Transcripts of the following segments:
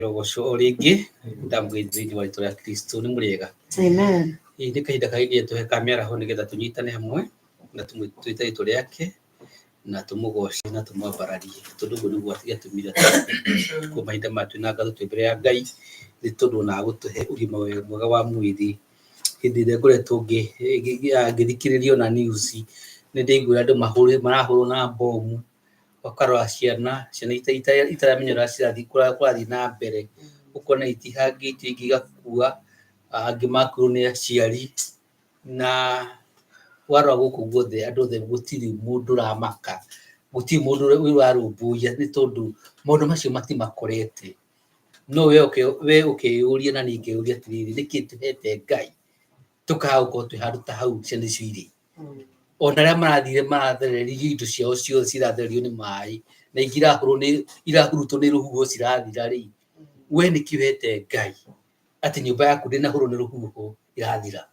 Rũgocwo o rĩngĩ ndamũgeithia thĩinĩ wa rĩtwa rĩa Kristo nĩ mũrĩega. Amen. Ĩĩ nĩ kahinda kagĩrĩire tũhe ka mĩaraho nĩgetha tũnyitane hamwe na twĩte rĩtwa rĩake na tũmũgoce na tũmwambararie tondũ ũguo nĩguo gĩatũmire kwa mahinda maya twĩna ngatho twĩ mbere ya Ngai nĩ tondũ ona gũtũhe ũgima mwega wa mwĩrĩ. Hĩndĩ ĩrĩa ngoretwo ngĩthikĩrĩria ona news nĩ ndĩraigua andũ marahũrwo na mbomu ũkarora ciana, ciana itaramenya ũrĩa cirathiĩ kũrathiĩ na mbere, ũkona itihangĩtio, ingĩ igakua, angĩ makuĩrwo nĩ aciari, na warora gũkũ guothe andũ othe gũtirĩ mũndũ ũramaka, gũtirĩ mũndũ ũrarũmbũiya nĩ tondũ maũndũ macio matimakorete. No we ũkeyũria na niĩ ngeyũria atĩrĩrĩ, nĩkĩ tũhete Ngai tũkaga gũkorwo twĩ handũ ta hau ciana icio irĩ? Ona arĩa marathire marathererio indo ciao ciothe cirathererio nĩ maĩ na ingĩ irahũrwo nĩ irahurutwo nĩ rũhuho cirathira rĩ, we nĩkĩ ũhete Ngai atĩ nyũmba yaku ndĩnahũrwo nĩ rũhuho irathira?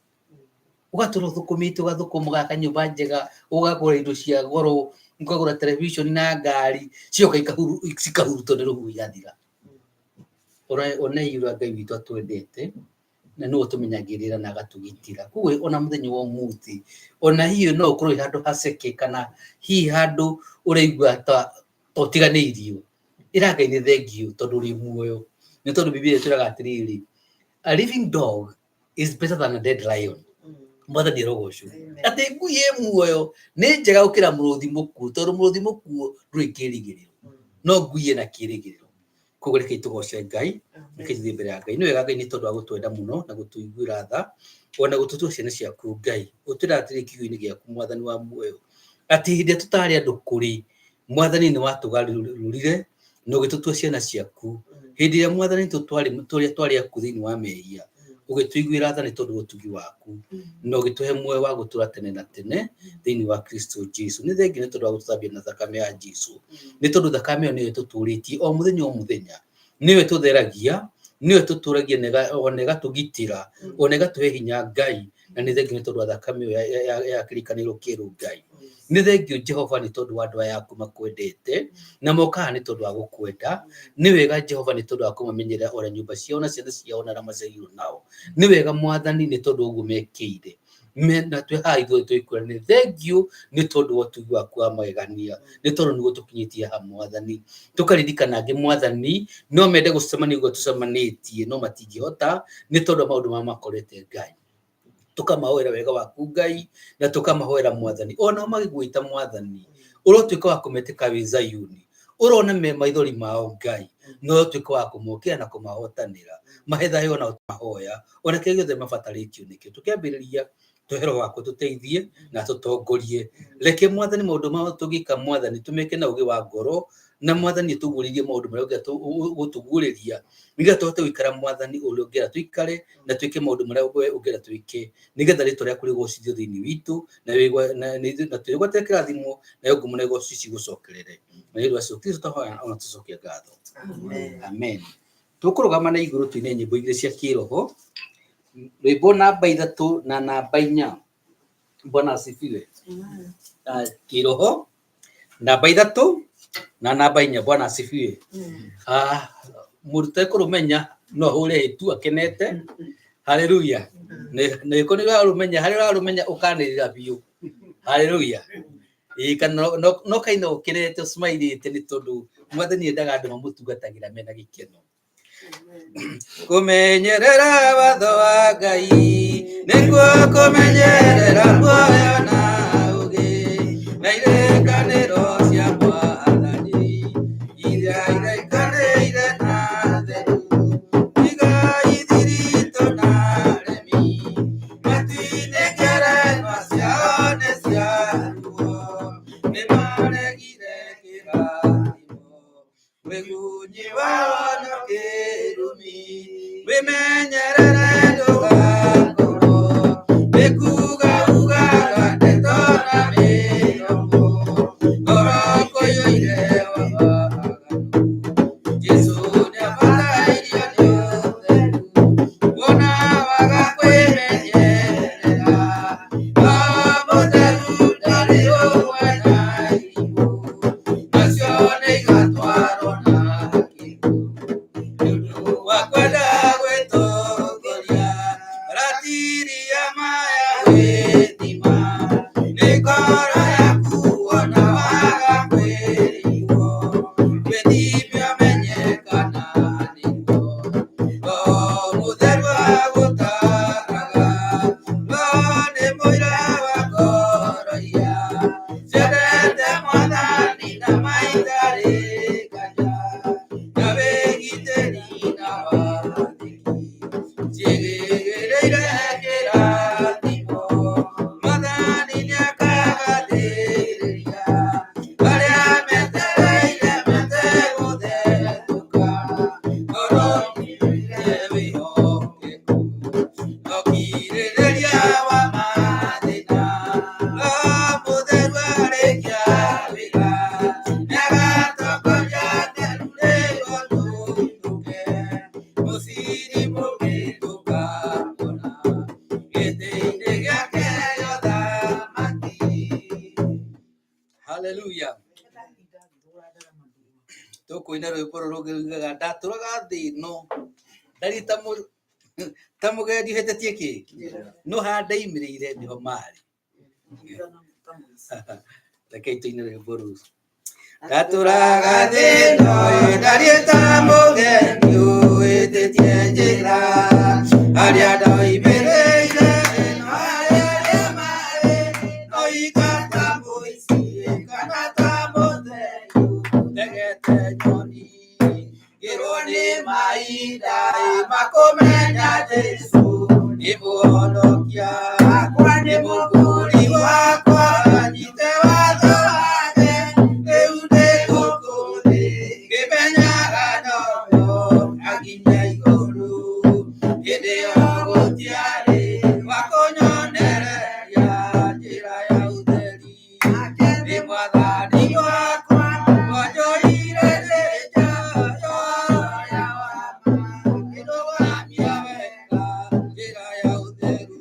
Ũgatũra ũthũkũmĩte ũgathũkũma ũgaka nyũmba njega, ũkagũra indo cia goro, ũkagũra television na ngari, cioka cikahurutwo nĩ rũhuho igathira. Onei ũrĩa Ngai witũ atwendete na nĩwe ũtũmenyagĩrĩra na agatũgitĩra. Koguo ona mũthenya wa ũmũthĩ, ona hihi no ũkorwo wĩ handũ haceke kana hihi handũ ũraigua ta ũtiganĩirio, ĩra Ngai nĩ thengiũ tondũ ũrĩ muoyo. Nĩ tondũ Bibilia ĩtwĩraga atĩrĩrĩ, a living dog is better than a dead lion. Mwathani arogocwo. Atĩ ngui ĩ muoyo nĩ njega gũkĩra mũrũthi mũkuũ, tondũ mũrũthi mũkuũ ndũrĩ kĩrĩgĩrĩro, no ngui ĩna kĩrĩgĩrĩro. Koguo rekei tũgoce Ngai, rekei tũthiĩ mbere ya Ngai. Nĩ wega Ngai nĩ tondũ wa gũtwenda mũno na gũtũiguĩra tha, ona gũtũtua ciana ciaku Ngai. Ũtwĩraga atĩrĩ kiugo-inĩ gĩaku Mwathani wa muoyo, atĩ hĩndĩ ĩrĩa tũtarĩ andũ kũrĩ, Mwathani nĩ watũgarũrire na ũgĩtũtua ciana ciaku. Hĩndĩ ĩrĩa Mwathani twarĩ akuũ thĩinĩ wa mehia, ũgĩtũiguĩra tha nĩ tondũ wa ũtugi waku, na ũgĩtũhe muoyo wa gũtũra tene na tene thĩinĩ wa Kristo Jesu. Nĩ thengiũ nĩ tondũ wa gũtũthambia na thakame ya Jesu, nĩ tondũ thakame ĩyo nĩyo ĩtũtũrĩtie o mũthenya o mũthenya, nĩyo ĩtũtheragia, nĩyo ĩtũtũragia ona ĩgatũgitĩra, ona ĩgatũhe hinya Ngai, na nĩ thengiũ nĩ tondũ wa thakame ĩyo ya kĩrĩkanĩro kĩerũ Ngai. Nĩ thengiũ Jehova nĩ tondũ wa andũ aya aku makwendete, na mokaga nĩ tondũ wa gũkwenda. Nĩ wega Jehova nĩ tondũ wa kũmamenyerera ona nyũmba ciao na ciana ciao na arĩa maciarirwo nao. Nĩ wega Mwathani nĩ tondũ wa ũguo mekĩire. Na twĩ haha ithuothe twĩkwĩra nĩ thengiũ nĩ tondũ wa ũtugi waku wa magegania, nĩ tondũ nĩguo tũkinyĩtie haha Mwathani. Tũkaririkana angĩ Mwathani no mende gũcemania ũguo tũcemanĩtie no matingĩhota nĩ tondũ wa maũndũ marĩa makorete Ngai. Tũkamahoera wega waku Ngai na tũkamahoera Mwathani onao magĩgwĩta Mwathani ũrotuĩka wa kũmetĩka wĩ Zayuni ũrona me maithori mao Ngai na ũrotuĩka wa kũmokĩra na kũmahotanĩra mahe thayũ ona mahoya ona kĩrĩa gĩothe mabatarĩtio nĩkĩo. Tũkĩambĩrĩria tũhe roho waku tũteithie na tũtongorie. Reke Mwathani maũndũ mao tũngĩka Mwathani tũmeke na ũgĩ wa ngoro na Mwathani tũguũrĩrie maũndũ marĩa ũngĩenda gũtũguũrĩria nĩgetha tũhote gũikara Mwathani ũrĩa ũngĩenda tũikare na twĩke maũndũ marĩa we ũngĩenda twĩke nĩgetha rĩtwa rĩaku rĩgocithio thĩinĩ witũ na twĩgwatĩre kĩrathimo nayo ngumo na igoco cigũcokerere. Na nĩ ũndũ wa Jesũ Kristo twahoya ona tũcokia ngatho. Amen. Tũkũrũgama na igũrũ tũine nyĩmbo igĩrĩ cia kĩroho, rwĩmbo namba 3 na namba 4. Bwana asifiwe. Kĩroho namba 3 na namba 4. Bwana asifiwe. Mũndũ ũtekũrũmenya no ahũre hĩtu akenete. Haleluya. Na ĩko nĩ ũrarũmenya, harĩa ũrarũmenya ũkanĩrĩra biũ. Haleluya. Ĩĩ kana no kaina ũkenete ũsmairĩte nĩ tondũ Mwathani endaga andũ mamũtungatagĩra mena gĩkeno. Kũmenyerera watho wa Ngai nĩkuo kũmenyerera muoyo na ũũgĩ na irĩkanĩro cia Mwathani iria irĩkanĩire na theru. Tigai thiritũ na aremi matu-inĩ ngerenwa ciao nĩ cia ruo nĩmaregire kĩrathimo wĩgunyi wao no kĩrumi wĩmenyerere ndũgakorwo nĩ kuga ugaga ndeto na mĩromo ngoro kũiyũire waganu Jesũ nĩabatairio nĩ ũtheru kuona waga kwĩmenyerera no mũtheru ndarĩ ũmwe na irimũ nacio nĩ igatwarwo na kĩguũ nĩ ũndũ Wakwenda gwĩtongoria ratiria maya gwĩthima nĩ ngoro yaku ona waga kwĩrigwo gwĩthime ũmenye kana nĩguo Roho Mũtheru agũtaaraga Roho nĩ mũira wa ngoro iria ciendete Mwathani na maitarĩ nganja na wĩgitĩri na wathĩki ciĩgĩrĩire kĩrathimo Mwathani nĩakagathĩrĩria arĩa metereire metegũthethũka ngoro ire wĩhokeku okirĩrĩria wa mathĩna Roho Mũtheru arĩkia wĩra nĩagatongoria theru nĩguo tũinũke mũciiri mũkĩtũkakona gĩtĩ-inĩ gĩake gĩa ũthamaki. Hallelujah. Tũkũina rwĩmbo rũrũ rũngĩ rugaga ndatũraga thĩ ĩno ndariĩ ta mũgendi ũhĩtĩtie kĩ no harĩa ndaimĩrĩire nĩho marĩ. Rekei tũine rwĩmbo rũu. Ndatũraga thĩ ĩno ndariĩ ta mũgendi ũhĩtĩtie njĩra harĩa ndoimĩrĩire no harĩa marĩ no iga ta mũici kana ta mũtheru tegete nyoni ngĩrwo nĩ mahinda makũmenya Jesũ nĩ mũhonokia wakwa nĩ mũkũũri wakwa nyite watho wake rĩu ndĩ gũkũ thĩ ngĩmenyaga noyo nginya igũrũ hĩndĩ ĩyo gũtiarĩ wa kũnyonereria njĩra ya ũtheri nĩ Mwathani wakwa wanjoire ndĩ nja ya wama akĩndũgamia wega njĩra ya ũtheru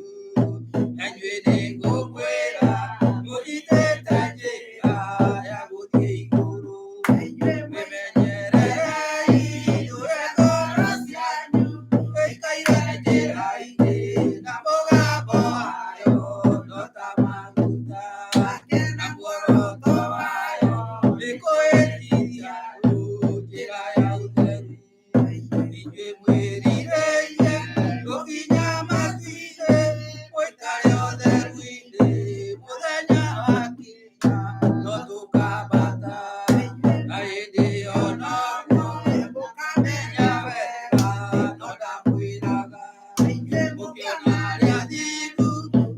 na inyuĩ nĩngũmwĩra mũnyitĩte njĩra ya gũthiĩ igũrũ mwĩmenyererei ndũre ngoro cianyu ĩikaire njĩra-inĩ na mũgambo wayo no ta maguta na muoroto wayo nĩ kwĩhĩtithia njĩra ya ũtheru inyuĩ mwĩrirĩirie gũkinya matu-inĩ mũikare ũtheru-inĩ mũthenya wakinya no tũkambata na hĩndĩ ĩyo noguo mũkamenya wega no ndamwĩraga mũkĩona arĩa athingu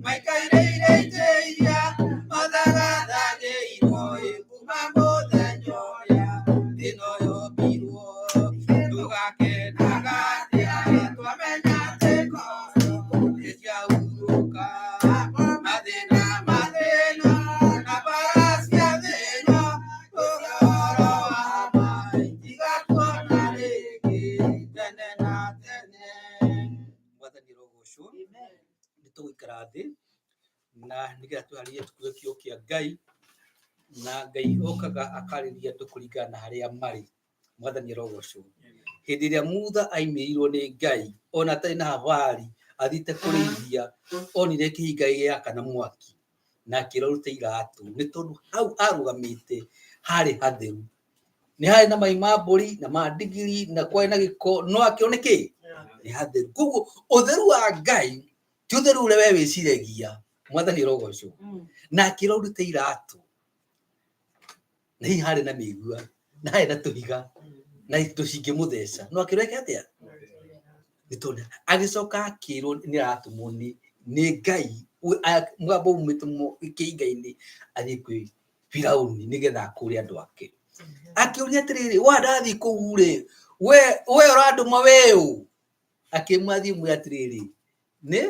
maikairĩire itĩ iria mathagathathĩirwo ĩ kuma mũthenya ũrĩa thĩ ĩno yombirwo tũgakenaga atĩa twamenya atĩ ngoro nĩ ciahurũka mathĩna mathĩna na mbara cia thĩ ĩno ũhoro wa ma itigakuona rĩngĩ tene na tene. Mwathani arogocwo. Nĩ tũgũikara thĩ na nĩgetha tũharĩrie tũkue kiugo kĩa Ngai na Ngai okaga akarĩria andũ kũringana na harĩa marĩ. Mwathani arogocwo. Hĩndĩ ĩrĩa Mutha aimĩrĩirwo nĩ Ngai ona atarĩ na habari athiĩte kũrĩithia onire kĩhinga gĩgĩakana mwaki na akĩrwo arute iratũ nĩ tondũ hau arũgamĩte harĩ hatheru. Nĩ harĩ na mai ma mbũri na ma ndigiri na kwarĩ na gĩko no akĩrwo nĩ kĩ nĩ hatheru. Koguo ũtheru wa Ngai ti ũtheru ũrĩa we wĩciragia. Mwathani arogocwo. Na akĩrwo ũrute iratũ na hihi harĩ na mĩigua na harĩ na tũhiga na indo cingĩmũtheca no akĩrwo eke atĩa nĩ tondũ agĩcoka akĩrwo nĩ aratũmwo nĩ Ngai mũgambo umĩte kĩhinga-inĩ athiĩ kwĩ Firauni nĩgetha akũre andũ ake. Akĩũria atĩrĩrĩ, wa ndathiĩ kũu rĩ, we ũrandũma we ũ? Akĩmwathiĩ mwĩre atĩrĩrĩ, nĩ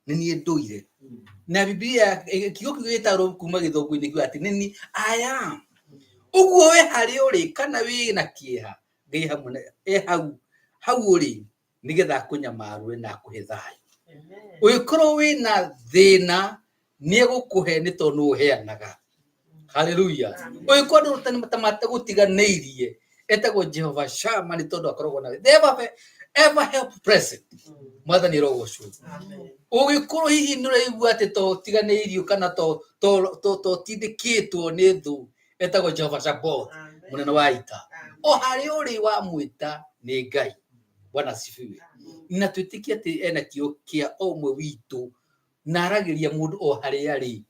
niĩ ndũire. Na Bibilia kiugo kĩu gĩtarwo kuma gĩthũngũ-inĩ kiuga atĩ nĩ niĩ I am. Ũguo we harĩa ũrĩ kana wĩ na kĩeha, Ngai hamwe na e hau hau ũrĩ nĩgetha akũnyamarũre na akũhe thayũ. Ũngĩkorwo wĩna thĩna nĩ egũkũhe nĩ tondũ nĩwe ũheanaga. Haleluya. Ũngĩkorwo andũ ta matagũtiganĩirie Etagwo Jehova Shama nĩ tondũ akoragwo nawe. The ever, ever help present. Mwathani rogocwo. Ũgĩkorwo hihi nĩ ũraigua atĩ to ũtiganĩirio kana to to to to tindĩkĩtwo nĩ thũ, etagwo Jehova Sabaoth, mũnene wa ita. O harĩa ũrĩ wamwĩta nĩ Ngai. Bwana asifiwe. Na twĩtĩkie atĩ ena kĩo kĩa o ũmwe witũ na aragĩria mũndũ o harĩa arĩ.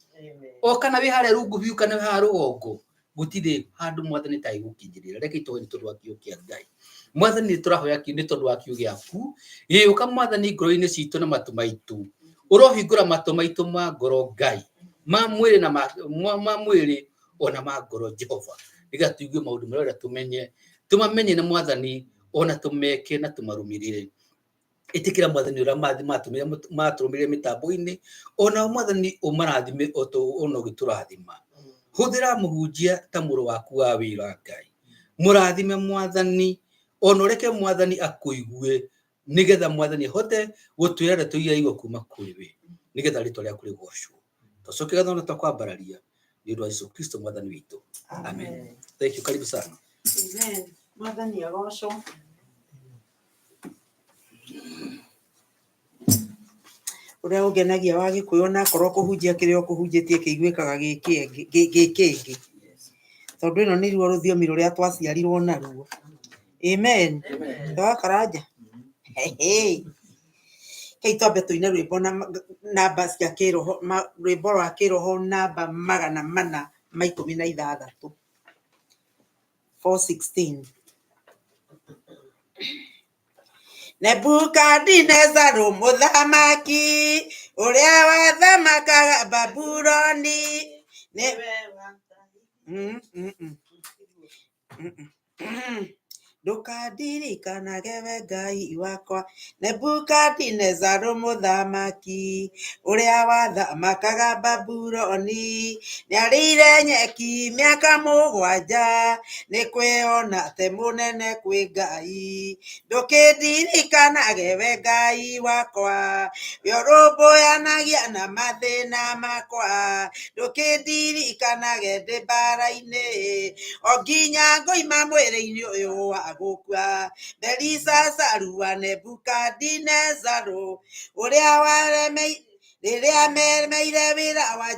O kana wĩ harĩa rungu biũ kana wĩ haha rũgongo, gũtirĩ handũ mwathani tagĩgũkinyĩrĩra. Reke itoe nĩ tondũ wa kĩo kĩa Ngai. Mwathani nĩ tũrahoya nĩ tondũ wa kĩo gĩaku. Gĩũka mwathani ngoro-inĩ citũ na matũ maitũ. Ũrohingũra matũ maitũ ma ngoro Ngai, ma mwĩrĩ na ma mwĩrĩ ona ma ngoro Jehova. Nĩgetha tũigue maũndũ marĩa ũrenda tũmenye, tũmamenye na mwathani ona tũmeke na tũmarũmĩrĩre. Ĩtĩkĩra mwathani ũrĩa matũmĩre mĩtambo-inĩ, ona mwathani ũmarathime o ta ona ũgĩtũrathima. Hũthĩra mũhunjia ta mũrũ waku wa wĩra Ngai. Mũrathime mwathani, ona ũreke mwathani akũigue, nĩgetha mwathani ahote gũtwĩra ndeto iria aigua kuma kũrĩ we, nĩgetha rĩtwa rĩaku rĩgocwo. Twacokia ngatho na twakwambararia nĩ ũndũ wa Jesu Kristo mwathani witũ. Amen. Thank you. Karibu sana. Amen. Mwathani agocwo. Ũrĩa ũngenagia wa Gĩkũyũ onakorwo kũhunjia kĩrĩa ũkũhunjĩtie kĩiguĩkaga gĩ kĩngĩ, tondũ ĩno nĩruo rũthiomi rũrĩa twaciarirwo naruo. Amen. Wa Karanja? Reke twambe tũine rwĩmbo na namba cia kĩroho, rwĩmbo rwa kĩroho namba 416, 416. Nebukadinezaru mũthamaki ũrĩa wathamakaga Babuloni nĩ Ndũkandirikanage we Ngai wakwa. Nebukadinezaru mũthamaki ũrĩa wathamakaga Babuloni nĩarĩire nyeki mĩaka 7 nĩ kwĩona te mũnene kwĩ Ngai. Ndũkĩndirikanage we Ngai wakwa, we ũrũmbũyanagia na mathĩna makwa. Ndũkĩndirikanage ndĩ mbara-inĩ o nginya ngoima mwĩrĩ-inĩ ũyũ wa gũkua. Belisasaru wa Nebukadinezaru ũrĩa rĩrĩa meremeire wĩra wa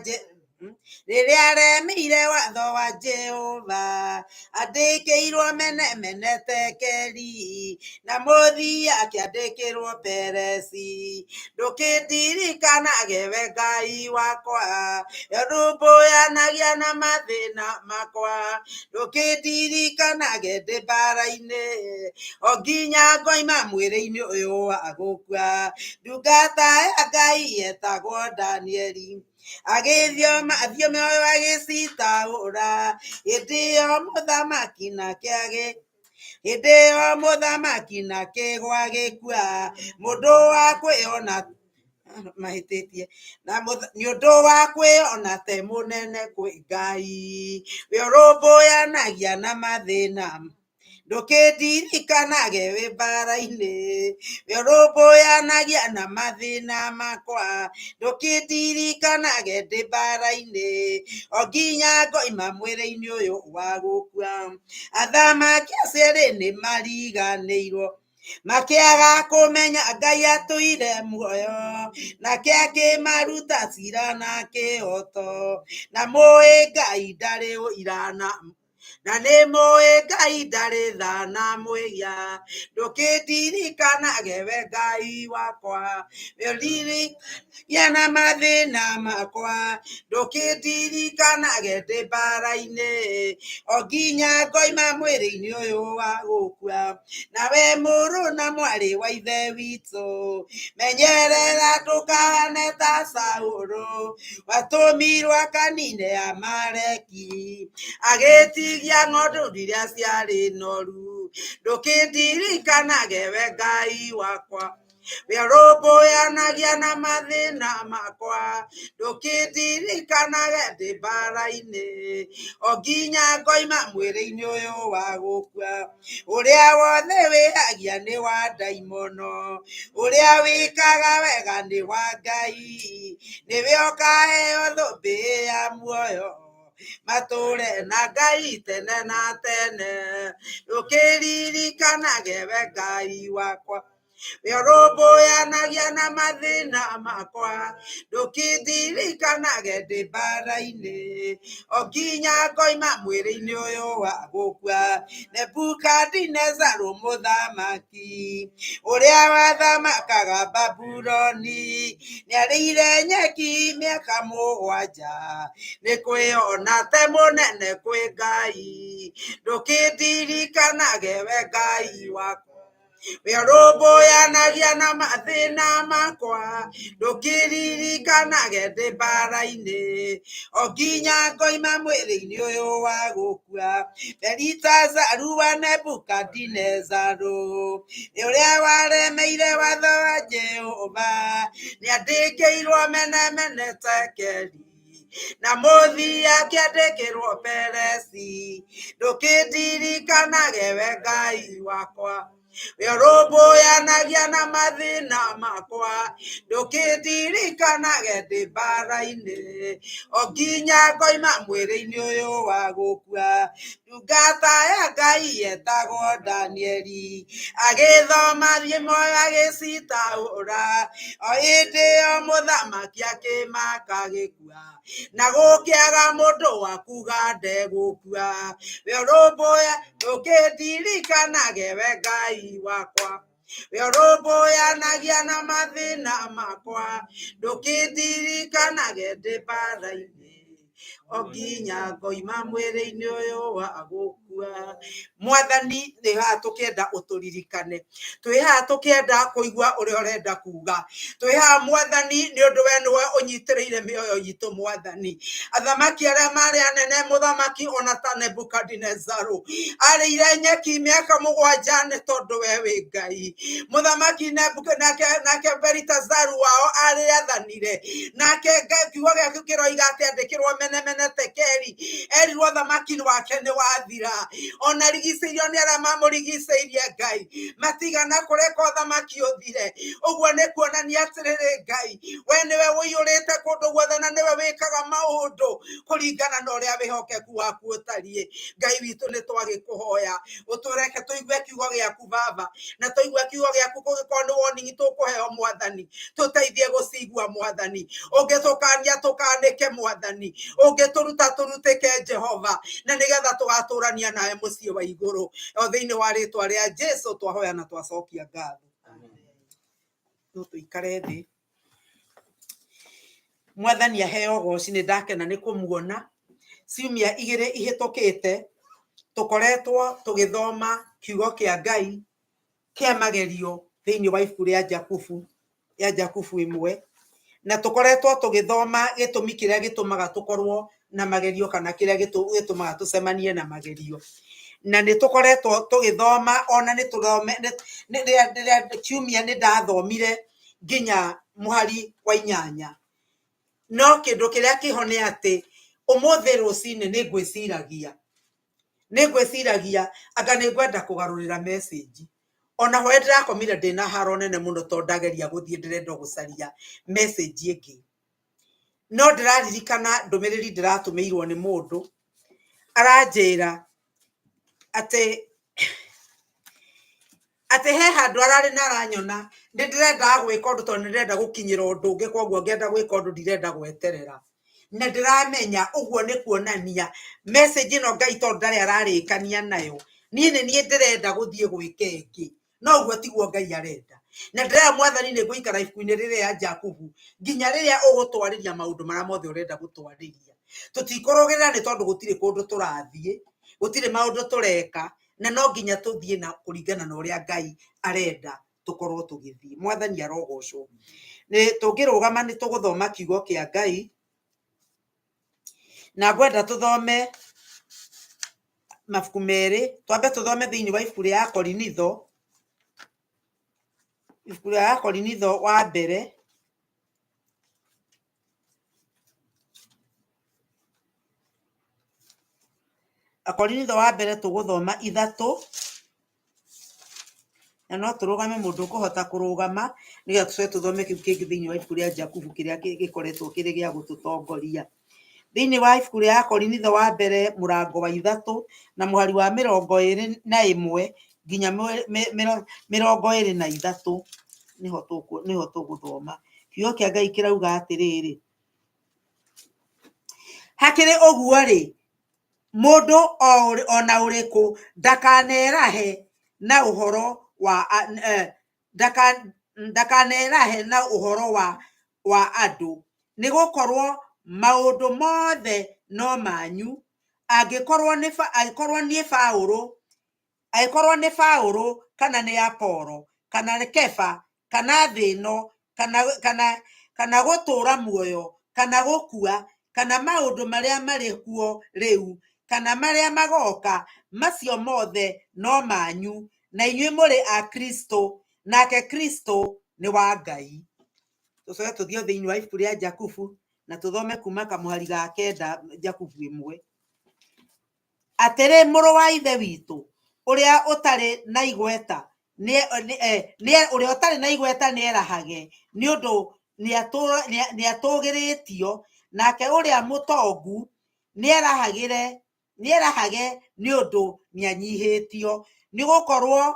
rĩrĩa aremeire watho wa Jehova, andĩkĩirwo mene mene tekeri, na mũthia akĩandĩkĩrwo Peresi. Ndũkĩndirikanage we Ngai wakwa, ũrũmbũyanagia na mathĩna makwa. Ndũkĩndirikanage ndĩ mbara-inĩ, o nginya ngoima mwĩrĩ-inĩ ũyũ wa gũkua. Ndungata ya Ngai yetagwo Danieli, agĩthioma thiomi ũyũ agĩcitaũra. Hĩndĩ ĩyo mũthamaki nake hĩndĩ ĩyo mũthamaki nakĩgwa gĩkua. Mũndũ wa kwĩona mahĩtĩtie na nĩ ũndũ wa kwĩona te mũnene kwĩ Ngai. We ũrũmbũyanagia na mathĩna, ndũkĩndirikanage wĩ mbara-inĩ. We ũrũmbũyanagia na mathĩna makwa, ndũkĩndirikanage ndĩ mbara-inĩ, o nginya ngoima mwĩrĩ-inĩ ũyũ wa gũkua. Athamaki acio erĩ nĩ mariganĩirwo, makĩaga kũmenya Ngai atũire muoyo, nake akĩmaruta cira na kĩhoto. Na mũĩ Ngai ndarĩ ũira na na nĩ mũĩ Ngai ndarĩ tha na mwĩhia. Ndũkĩndirikanage we Ngai wakwa, we ũririkanagia na mathĩna makwa. Ndũkĩndirikanage ndĩ mbara-inĩ, o nginya ngoima mwĩrĩ-inĩ ũyũ wa gũkua. Nawe mũrũ na mwarĩ wa ithe witũ, menyerera ndũkahane ta Saũlũ, watũmirwo akanine Amaleki, agĩtigia ng'ondu iria ciarĩ noru. Ndũkĩndirikanage we Ngai wakwa, we ũrũmbũyanagia na mathĩna makwa. Ndũkĩndirikanage ndĩ mbara-inĩ, o nginya ngoima mwĩrĩ-inĩ ũyũ wa gũkua. Ũrĩa wothe wĩhagia nĩ wa ndaimono, ũrĩa wĩkaga wega nĩ wa Ngai, nĩwe ũkaheo thũmbĩ ya muoyo. Matũre na Ngai tene na tene. Ndũkĩririkanage we Ngai wakwa. We ũrũmbũyanagia na mathĩna makwa. Ndũkĩndirikanage ndĩ mbara-inĩ. O nginya ngoima mwĩrĩ-inĩ ũyũ wa gũkua. Nebukadinezaru mũthamaki ũrĩa wathamakaga Babuloni nĩarĩire nyeki mĩaka mũgwanja nĩ kwĩona te mũnene kwĩ Ngai. Ndũkĩndirikanage we Ngai wakwa. We ũrũmbũyanagia na mathĩna makwa. Ndũkĩririkanage ndĩ mbara-inĩ o nginya ngoima mwĩrĩ-inĩ ũyũ wa gũkua. Belitazaru wa Nebukadinezaru ũrĩa waremeire watho wa Jehova nĩandĩkĩirwo menemene tekeri na mũthia akĩandĩkĩrwo Peresi. Ndũkĩndirikanage we Ngai wakwa. We ũrũmbũyanagia na mathĩna makwa. Ndũkĩndirikanage ndĩ mbara-inĩ o nginya ngoima mwĩrĩ-inĩ ũyũ wa gũkua. Ndungata ya Ngai yetagwo Danieli agĩthoma thimo agĩcitaũra. O hĩndĩ ĩyo mũthamaki akĩmaka gĩkua na gũkĩaga mũndũ wa kuga ndegũkua. We ũrũmbũya ndũkĩndirikanage we Ngai wakwa. We ũrũmbũyanagia na mathĩna makwa. Ndũkĩndirikanage ndĩ mbara-inĩ o nginya ngoima mwĩrĩ-inĩ ũyũ wa gũkua. Mwathani nĩ haha tũkĩenda ũtũririkane. Twĩ haha tũkĩenda kũigua ũrĩa ũrenda kuga. Twĩ haha Mwathani nĩ ũndũ we nĩwe ũnyitĩrĩire mĩoyo itũ Mwathani. Athamaki arĩa marĩ anene mũthamaki ona ta Nebukadinezaru arĩire nyeki mĩaka mũgwanja nĩ tondũ we wĩ Ngai. Mũthamaki nake Belitazaru wao arĩathanire nake kiugo gĩaku kĩroiga atĩ andĩkĩrwo menemene tekeri erirwo thamaki wake nĩ wathira. Ona rigicĩirio nĩ arĩa mamũrigicĩirie Ngai matigana kũreka ũthamaki ũthire. Ũguo nĩ kuonania atĩrĩrĩ Ngai we nĩwe ũiyũrĩte kũndũ guothe na nĩwe wĩkaga maũndũ kũringana na ũrĩa wĩhokeku waku ũtariĩ. Ngai witũ nĩ twagĩkũhoya ũtũreke tũigue kiugo gĩaku Baba, na tũigue kiugo gĩaku kũngĩkorwo nĩ warning tũkũheo Mwathani tũteithie gũcigua Mwathani. Ũngĩtũkania tũkanĩke Mwathani, ũngĩtũruta tũrutĩke Jehova, na nĩgetha tũgatũrania nawe mũciĩ wa igũrũ. O thĩinĩ wa rĩtwa rĩa Jesu twahoya na twacokia ngatho. No tũikare thĩ. Mwathani aheo goci nĩ ndakena nĩ kũmuona. Ciumia igĩrĩ ihĩtũkĩte tũkoretwo tũgĩthoma kiugo kĩa Ngai kĩa magerio thĩinĩ wa ibuku rĩa Jakubu, ya Jakubu ĩmwe, na tũkoretwo tũgĩthoma gĩtũmi kĩrĩa gĩtũmaga tũkorwo na magerio kana kĩrĩa gĩtũmaga tũcemanie na magerio. Na nĩ tũkoretwo tũgĩthoma ona nĩ tũthome kiumia nĩ ndathomire nginya mũhari wa inyanya. No kĩndũ kĩrĩa kĩho nĩ atĩ ũmũthĩ rũcinĩ nĩ ngwĩciragia anga nĩ ngwenda kũgarũrĩra message. Ona hwaĩ ndĩrakomire ndĩna haro nene mũno tondũ ndageria gũthiĩ ndĩrenda gũcaria message ĩngĩ. No ndĩraririkana ndũmĩrĩri ndĩratũmĩirwo nĩ mũndũ aranjĩra atĩ he handũ ararĩ na aranyona nĩ ndĩrendaga gwĩka ũndũ tondũ nĩ ndĩrenda gũkinyĩra ũndũ ũngĩ, koguo ngĩenda gwĩka ũndũ ndirenda gweterera. Na ndĩramenya ũguo nĩ kuonania message ĩno Ngai tondũ ndarĩ ararĩkania nayo, niĩ nĩ niĩ ndĩrenda gũthiĩ gwĩka ĩngĩ, no ũguo tiguo Ngai arenda. Na ndĩrera Mwathani nĩ ngũikara ibuku-inĩ rĩrĩ rĩa Jakubu nginya rĩrĩa ũgũtwarĩria maũndũ marĩa mothe ũrenda gũtwarĩria. Tũtikũrũgĩrĩra nĩ tondũ gũtirĩ kũndũ tũrathiĩ, gũtirĩ maũndũ tũreka, na no nginya tũthiĩ na kũringana na ũrĩa Ngai arenda tũkorwo tũgĩthiĩ. Mwathani arogocwo. Nĩ tũngĩrũgama nĩ tũgũthoma kiugo kĩa Ngai, na ngwenda tũthome mabuku merĩ. Twambe tũthome thĩinĩ wa ibuku rĩa Akorinitho, ibuku rĩa Akorinitho wa mbere, Akorinitho wa mbere tũgũthoma ithatũ, na no tũrũgame mũndũ ũkũhota kũrũgama nĩgetha tũcoke tũthome kĩu kĩngĩ thĩinĩ wa ibuku rĩa Jakubu kĩrĩa gĩkoretwo kĩrĩ gĩa gũtũtongoria. Thĩinĩ wa ibuku rĩa Akorinitho wa mbere mũrango wa 3 na mũhari wa 21 nginya 23 niho tũgũthoma. Kiugo kĩa Ngai kĩrauga atĩrĩrĩ, hakĩrĩ ũguo rĩ, mũndũ ona ũrĩkũ ndakanerahe na ũhoro wa ndakanerahe na ũhoro wa andũ, nĩgũkorwo maũndũ mothe no manyu, angĩkorwo nĩ Paũlũ kana nĩ Apolo kana nĩ Kefa kana thĩ ĩno kana gũtũũra muoyo kana gũkua kana maũndũ marĩa marĩ kuo rĩu kana marĩa magoka, macio mothe no manyu, na inyuĩ mũrĩ a Kristũ, nake Kristũ nĩ wa Ngai. Tũcoke tũthiĩ thĩinĩ wa ibuku rĩa Jakubu na tũthome kuma kamũhari ga 9 Jakubu 1. Atĩrĩ mũrũ wa Ithe witũ, ũrĩa ũtarĩ na igweta ũrĩa ũtarĩ na igweta nĩerahage nĩ ũndũ nĩatũgĩrĩtio, nake ũrĩa mũtongu nĩerahage nĩ ũndũ nĩanyihĩtio, nĩgũkorwo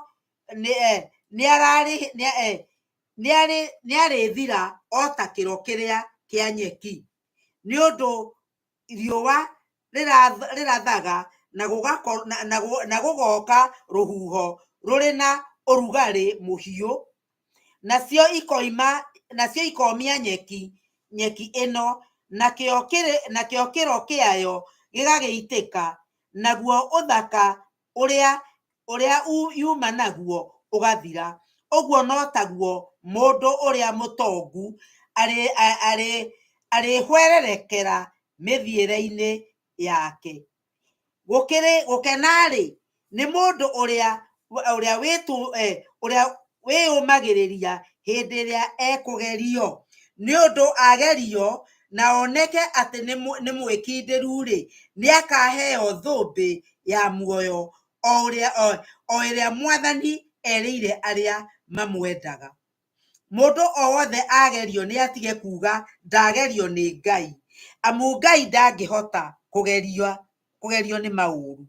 nĩarĩthira o ta kĩro kĩrĩa kĩa nyeki. Nĩ ũndũ riũa rĩrathaga na gũgoka rũhuho rũrĩ na ũrugarĩ mũhiũ, nacio ikomia nyeki ĩno, nakĩo kĩro kĩayo gĩgagĩitĩka, naguo ũthaka ũrĩa yuma naguo ũgathira. Ũguo no taguo mũndũ ũrĩa mũtongu arĩhwererekera mĩthiĩre-inĩ yake. Gũkena-rĩ, nĩ mũndũ ũrĩa wĩyũmagĩrĩria hĩndĩ ĩrĩa ekũgerio, nĩ ũndũ agerio na oneke atĩ nĩ mwĩkindĩru-rĩ, nĩakaheo thũmbĩ ya muoyo o ĩrĩa Mwathani erĩire arĩa mamwendaga. Mũndũ o wothe agerio nĩatige kuga ndagerio nĩ Ngai, amu Ngai ndangĩhota kũgerio nĩ maũru,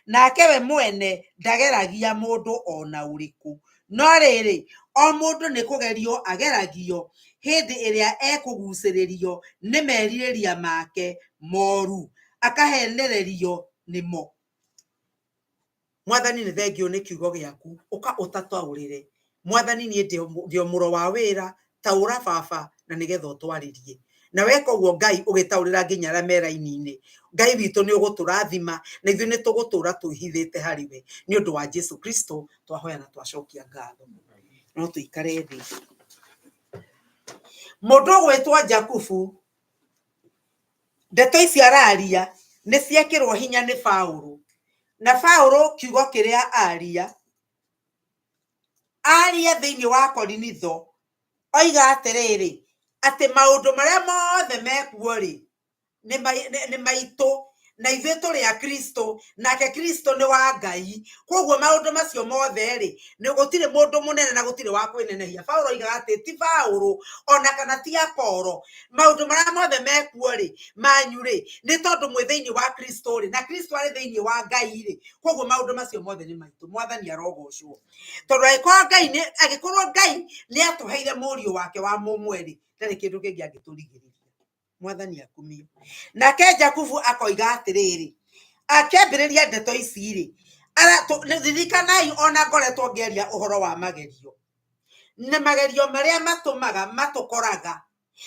nake we mwene ndageragia mũndũ ona ũrĩkũ. No rĩrĩ, o mũndũ nĩ kũgerio ageragio hĩndĩ ĩrĩa ekũgucĩrĩrio nĩ merirĩria make moru, akahenererio nĩmo. Mwathani nĩ thengio nĩ kiugo gĩaku, ũka ũtataũrĩre. Mwathani niĩ ndĩ mũro wa wĩra, taũra baba na nĩgetha ũtwarĩrie. Na weka ũguo Ngai ũgĩtaũrĩra nginya arĩa me raini-inĩ, Ngai witũ nĩ ũgũtũrathima na ithuĩ nĩ tũgũtũra twĩhithĩte harĩ we. Nĩ ũndũ wa Jesu Kristo twahoya na twacokia ngatho. No tũikare thĩ. Mũndũ ũgwĩtwo Jakubu, ndeto ici araria nĩ ciekĩrwo hinya nĩ Paũlũ. Na Paũlũ kiugo kĩrĩa aria, aria thĩinĩ wa Korinitho, oiga atĩrĩrĩ, atĩ maũndũ marĩa mothe mekuo rĩ, nĩ maitũ, na ithuĩ tũrĩ a Kristo, nake Kristo nĩ wa Ngai. Koguo maũndũ macio mothe rĩ, nĩ gũtirĩ mũndũ mũnene na gũtirĩ wa kwĩnenehia. Paũlũ oigaga atĩ ti Paũlũ ona kana ti Apolo, maũndũ marĩa mothe mekuo rĩ, manyu rĩ, nĩ tondũ mwĩ thĩinĩ wa Kristo rĩ, na Kristo arĩ thĩinĩ wa Ngai rĩ, koguo maũndũ macio mothe nĩ maitũ. Mwathani arogocwo. Tondũ angĩkorwo Ngai nĩ atũheire mũriũ wake wa mũmwe rĩ, ndarĩ kĩndũ kĩngĩ angĩtũrigĩrĩria. Mwathani akumio. Nake Jakubu akoiga atĩrĩrĩ, akĩambĩrĩria ndeto ici rĩ, ririkanai ona ngoretwo ngĩaria ũhoro wa magerio, na magerio marĩa matũmaga matũkoraga.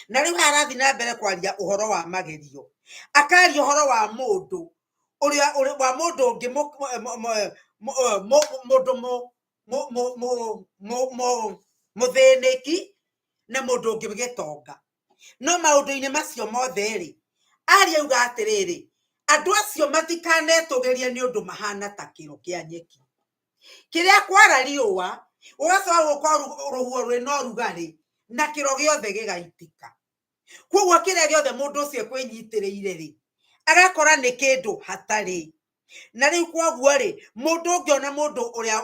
Na rĩu haha arathiĩ na mbere kwaria ũhoro wa magerio, akaria ũhoro wa mũndũ ũrĩa wa mũndũ ũngĩ mũndũ mũthĩnĩki na mũndũ ũngĩ gĩtonga. No maũndũ-inĩ macio mothe rĩ, aria auga atĩrĩrĩ, andũ acio matikanetũgĩrie nĩ ũndũ mahana ta kĩro kĩa nyeki. Kĩrĩa kwara riũa, ũgacoka gũka rũhuho rwĩna ũrugarĩ, na kĩro gĩothe gĩgaitĩka. Koguo kĩrĩa gĩothe mũndũ ũcio ekwĩnyitĩrĩire rĩ, agakora nĩ kĩndũ hatarĩ. Na rĩu koguo rĩ, mũndũ ũngĩona mũndũ ũrĩa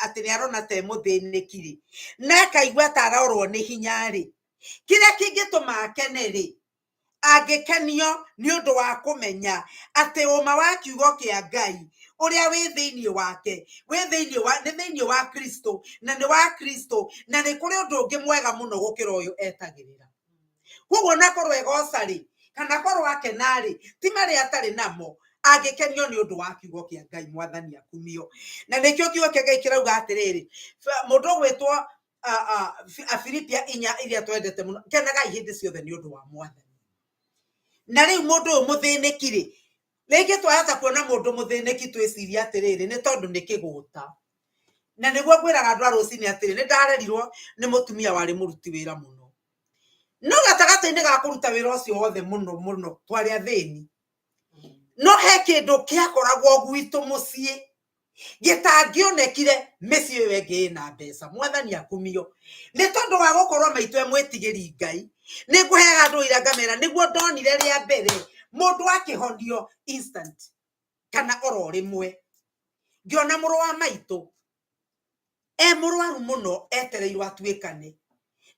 atĩ nĩ arona ta e mũthĩnĩki rĩ, na akaigua ta arorwo nĩ hinya rĩ, kĩrĩa kĩngĩtũma akene rĩ, Angĩkenio nĩ ũndũ wa kũmenya atĩ ũma wa kiugo kĩa Ngai ũrĩa wĩ thĩinĩ wake, wĩ thĩinĩ wa, nĩ thĩinĩ wa Kristo na nĩ wa Kristo, na nĩ kũrĩ ũndũ ũngĩ mwega mũno gũkĩra ũyũ etagĩrĩra. Koguo na korwo egoca rĩ, kana korwo akena rĩ, ti marĩa atarĩ namo, angĩkenio nĩ ũndũ wa kiugo kĩa Ngai. Mwathani akumio. Na nĩkĩo kiugo kĩa Ngai kĩrauga atĩrĩrĩ, mũndũ ũgwĩtwo Afilipia 4 iria twendete mũno, kenagai hĩndĩ ciothe nĩ ũndũ wa Mwathani. Na rĩu mũndũ ũyũ mũthĩnĩki rĩ, rĩngĩ twahota kuona mũndũ mũthĩnĩki twĩcirie atĩrĩrĩ, nĩ tondũ nĩ kĩgũta. Na nĩguo ngwĩraga andũ a rũcinĩ atĩrĩ, nĩ ndarerirwo nĩ mũtumia warĩ mũruti wĩra mũno. No gatagatĩ-inĩ ga kũruta wĩra ũcio wothe mũno mũno, twarĩ athĩni. No he kĩndũ kĩakoragwo gwitũ mũciĩ gĩtangĩonekire mĩciĩ ĩyo ĩngĩ ĩna mbeca. Mwathani akumio. Nĩ tondũ wa gũkorwo maitũ e mwĩtigĩri Ngai, nĩ ngũheaga andũ ũira ngamera nĩguo ndonire rĩa mbere mũndũ akĩhonio instant kana oro rĩmwe. Ngĩona mũrũ wa maitũ e mũrwaru mũno etereirwo atuĩkane,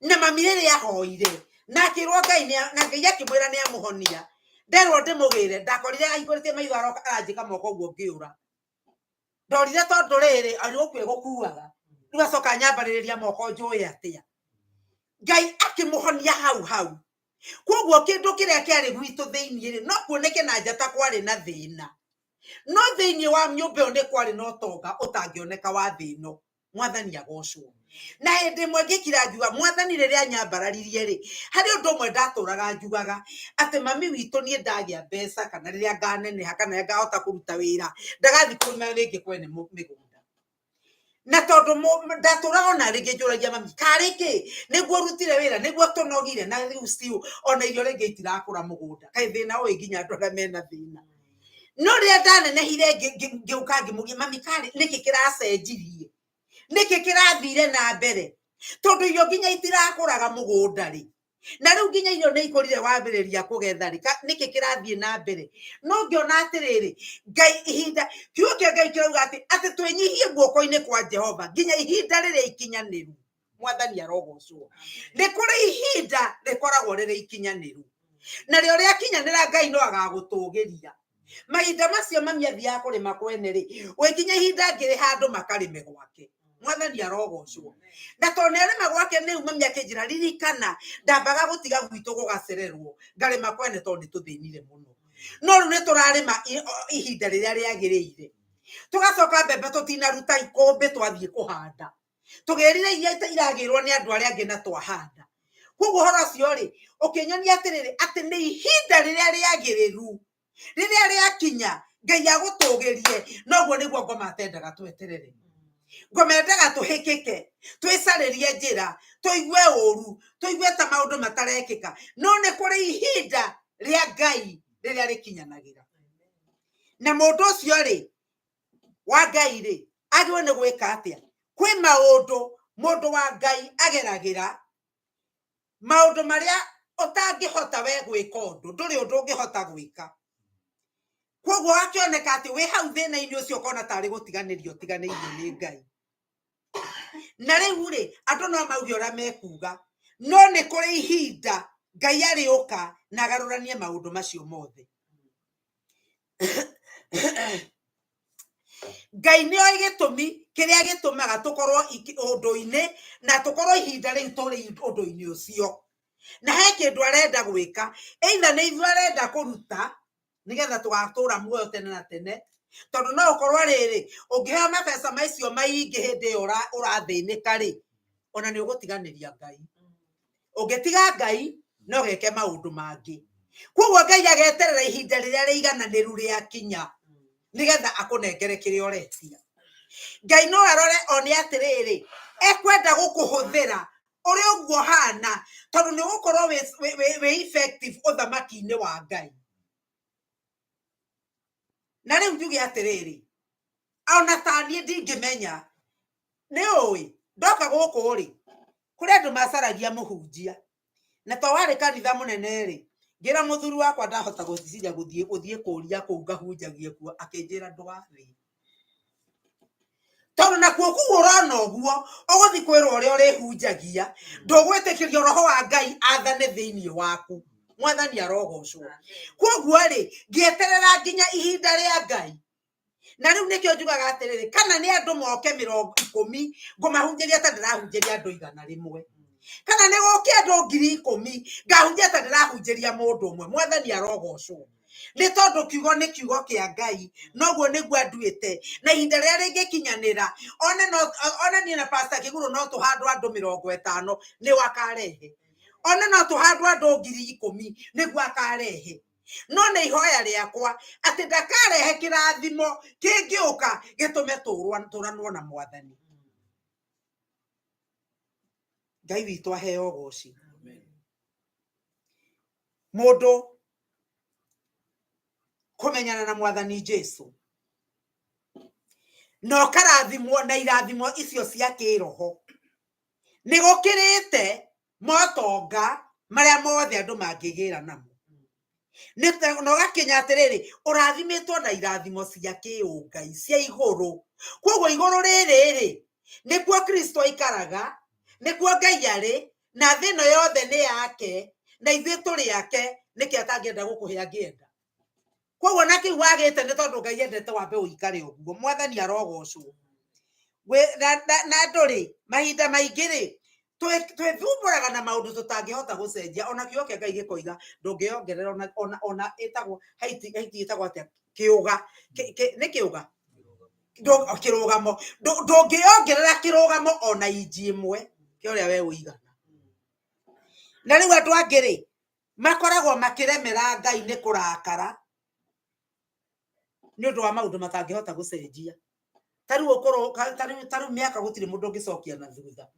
na mami rĩrĩa ahoire na akĩrwo Ngai na Ngai akĩmwĩra nĩ amũhonia, nderwo ndĩmũgĩre, ndakorire ahingũrĩte maitho aroka aranjĩka moko ũguo ngĩũra. Ndorire tondũ rĩrĩ arĩ gũkua egũkuaga, rĩu acoka anyambarĩrĩria moko njũĩ atĩa. Ngai akĩmũhonia hau hau. Koguo kĩndũ kĩrĩa kĩarĩ gwitũ thĩinĩ rĩ, no kuoneke na nja ta kwarĩ na thĩna, no thĩinĩ wa nyũmba ĩyo nĩ kwarĩ na ũtonga ũtangĩoneka wa thĩ ĩno. Mwathani agocwo. Na hĩndĩ ĩmwe ngĩkira ngiuga, Mwathani rĩrĩa anyambararirie rĩ, harĩ ũndũ ũmwe ndatũraga njugaga, atĩ mami witũ niĩ ndagĩa mbeca kana rĩrĩa nganeneha kana rĩrĩa ngahota kũruta wĩra, ndagathiĩ kũrĩma rĩngĩ kwene mĩgũnda. Na tondũ ndatũraga ona rĩngĩ njũragia mami, karĩ kĩ nĩguo rutire wĩra, nĩguo tũnogire, na rĩu ciũ ona irio rĩngĩ itirakũra mũgũnda, kaĩ thĩna ũyũ nginya andũ arĩa mena thĩna. No rĩrĩa ndanenehire ngĩũka ngĩmũgia mami, karĩ nĩkĩ kĩracenjirie, nĩkĩ kĩrathire na mbere, tondũ irio nginya itirakũraga mũgũnda rĩ, na rĩu nginya irio nĩ ikũrire wambĩrĩria kũgetha rĩ, nĩkĩ kĩrathiĩ na mbere? No ngĩona atĩrĩrĩ, Ngai ihinda, kiugo kĩa Ngai kĩrauga atĩ twĩnyihie guoko-inĩ kwa Jehova nginya ihinda rĩrĩa ikinyanĩru. Mwathani arogocwo. Nĩ kũrĩ ihinda rĩkoragwo rĩrĩ ikinyanĩru, narĩo rĩakinyanĩra Ngai no agagũtũgĩria. Mahinda macio mami athiaga kũrĩma kwene rĩ, gũgĩkinya ihinda ngĩrĩ handũ makarĩme gwake. Mwathani arogocwo. Na tondũ nĩ arĩma gwake nĩu mami akĩnjĩra, ririkana ndambaga gũtiga gwitũ gũgacererwo ngarĩma kwene tondũ nĩ tũthĩnire mũno. No rĩu nĩ tũrarĩma ihinda rĩrĩa rĩagĩrĩire, tũgacoka mbembe tũtinaruta ikũmbĩ twathiĩ kũhanda, tũgĩrire iria iragĩrwo nĩ andũ arĩa angĩ na twahanda. Koguo ũhoro ũcio rĩ, ũkĩnyonia atĩrĩrĩ, atĩ nĩ ihinda rĩrĩa rĩagĩrĩru rĩrĩa rĩakinya Ngai agũtũgĩrie. Noguo nĩguo ngoma atendaga tweterere. Ngoma endaga tũhĩkĩke, twĩcarĩrie njĩra, tũigue ũru, tũigue ta maũndũ matarekĩka, no nĩ kũrĩ ihinda rĩa Ngai rĩrĩa rĩkinyanagĩra. Na mũndũ ũcio rĩ wa Ngai rĩ, agĩrĩirwo nĩ gwĩka atĩa? Kwĩ maũndũ mũndũ wa Ngai ageragĩra, maũndũ marĩa ũtangĩhota we gwĩka ũndũ, ndũrĩ ũndũ ũngĩhota gwĩka. Koguo gakĩoneka atĩ wĩ hau thĩna-inĩ ũcio ũkona tarĩ gũtiganĩrio ũtiganĩirio nĩ Ngai. Na rĩu rĩ, andũ no mauge ũrĩa mekuga, no nĩ kũrĩ ihinda Ngai arĩũka na agarũranie maũndũ macio mothe. Ngai nĩ oĩ gĩtũmi kĩrĩa gĩtũmaga tũkorwo ũndũ-inĩ na tũkorwo ihinda rĩu tũrĩ ũndũ-inĩ ũcio. Na he kĩndũ arenda gwĩka, either nĩ ithuĩ arenda kũruta nĩgetha tũgatũra muoyo tene na tene, tondũ no ũkorwo rĩrĩ, ũngĩheo mabeca macio maingĩ hĩndĩ ĩyo ũrathĩnĩka rĩ, ona nĩ ũgũtiganĩria Ngai. Ũngĩtiga Ngai no geke maũndũ mangĩ. Koguo Ngai ageterera ihinda rĩrĩa rĩigananĩru rĩakinya nĩgetha akũnengere kĩrĩa ũretia. Ngai no arore one atĩrĩrĩ, ekwenda gũkũhũthĩra ũrĩ ũguo hana, tondũ nĩ ũgũkorwo wĩ effective ũthamaki-inĩ wa Ngai. Na rĩu njuge atĩrĩrĩ, ona ta niĩ ndingĩmenya, nĩ ũĩ ndoka gũkũ rĩ, kũrĩ andũ macaragia mũhunjia, na to warĩ kanitha mũnene rĩ, ngĩra mũthuri wakwa ndahota gũciria gũthiĩ kũria kũu ngahunjagie kuo, akĩnjĩra ndũgathiĩ. Tondũ nakuo kũu ũrona ũguo, ũgũthiĩ kwĩrwo ũrĩa ũrĩhunjagia, ndũgwĩtĩkĩrio roho wa Ngai athane thĩinĩ waku. Mwathani arogocwo. Koguo rĩ, ngĩeterera nginya ihinda rĩa Ngai. Na rĩu nĩkĩo njugaga atĩrĩrĩ, kana nĩ andũ moke 10 ngũmahunjĩria ta ndĩrahunjĩria andũ 100. Kana nĩ gũke andũ 10,000 ngahunjia ta ndĩrahunjĩria mũndũ ũmwe. Mwathani arogocwo. Nĩ tondũ kiugo nĩ kiugo kĩa Ngai, noguo nĩguo anduĩte. Na ihinda rĩrĩa rĩngĩkinyanĩra, one no one niĩ na Pastor Kĩgũrũ no tũhandwo andũ 50 nĩo akarehe. One no tũhandwo andũ 10,000 nĩguo akarehe. No nĩ ihoya rĩakwa atĩ ndakarehe kĩrathimo kĩngĩũka gĩtũme tũranwo na Mwathani. Ngai witũ aheo ũgoci. Mũndũ kũmenyana na Mwathani Jesu na ũkarathimwo na irathimo icio cia kĩroho nĩ gũkĩrĩte motonga marĩa mothe andũ mangĩgĩra namo. Na ũgakinya atĩrĩrĩ, ũrathimĩtwo na irathimo cia kĩũngai cia igũrũ. Koguo igũrũ rĩrĩ rĩ, nĩkuo Kristo aikaraga, nĩkuo Ngai arĩ, na thĩ ĩno yothe nĩ yake, na ithuĩ tũrĩ ake, nĩkĩ atangĩenda gũkũhe angĩenda. Koguo na kĩu wagĩte nĩ tondũ Ngai endete wambe ũikare ũguo. Mwathani arogocwo. Na andũ rĩ, mahinda maingĩ rĩ, twĩthumbũraga na maũndũ tũtangĩhota gũcenjia. Ona kiugo kĩa Ngai gĩkoiga ndũngĩongerera ona ĩtagwo haiti, haiti ĩtagwo atĩa? Kĩũga. Nĩ kĩũga? Kĩrũgamo. Ndũngĩongerera kĩrũgamo ona inji ĩmwe kĩa ũrĩa we ũigana. Na rĩu andũ angĩ rĩ, makoragwo makĩremera Ngai nĩ kũrakara nĩ ũndũ wa maũndũ matangĩhota gũcenjia. Ta rĩu ũkũrũ, ta rĩu mĩaka gũtirĩ mũndũ ũngĩcokia na thutha.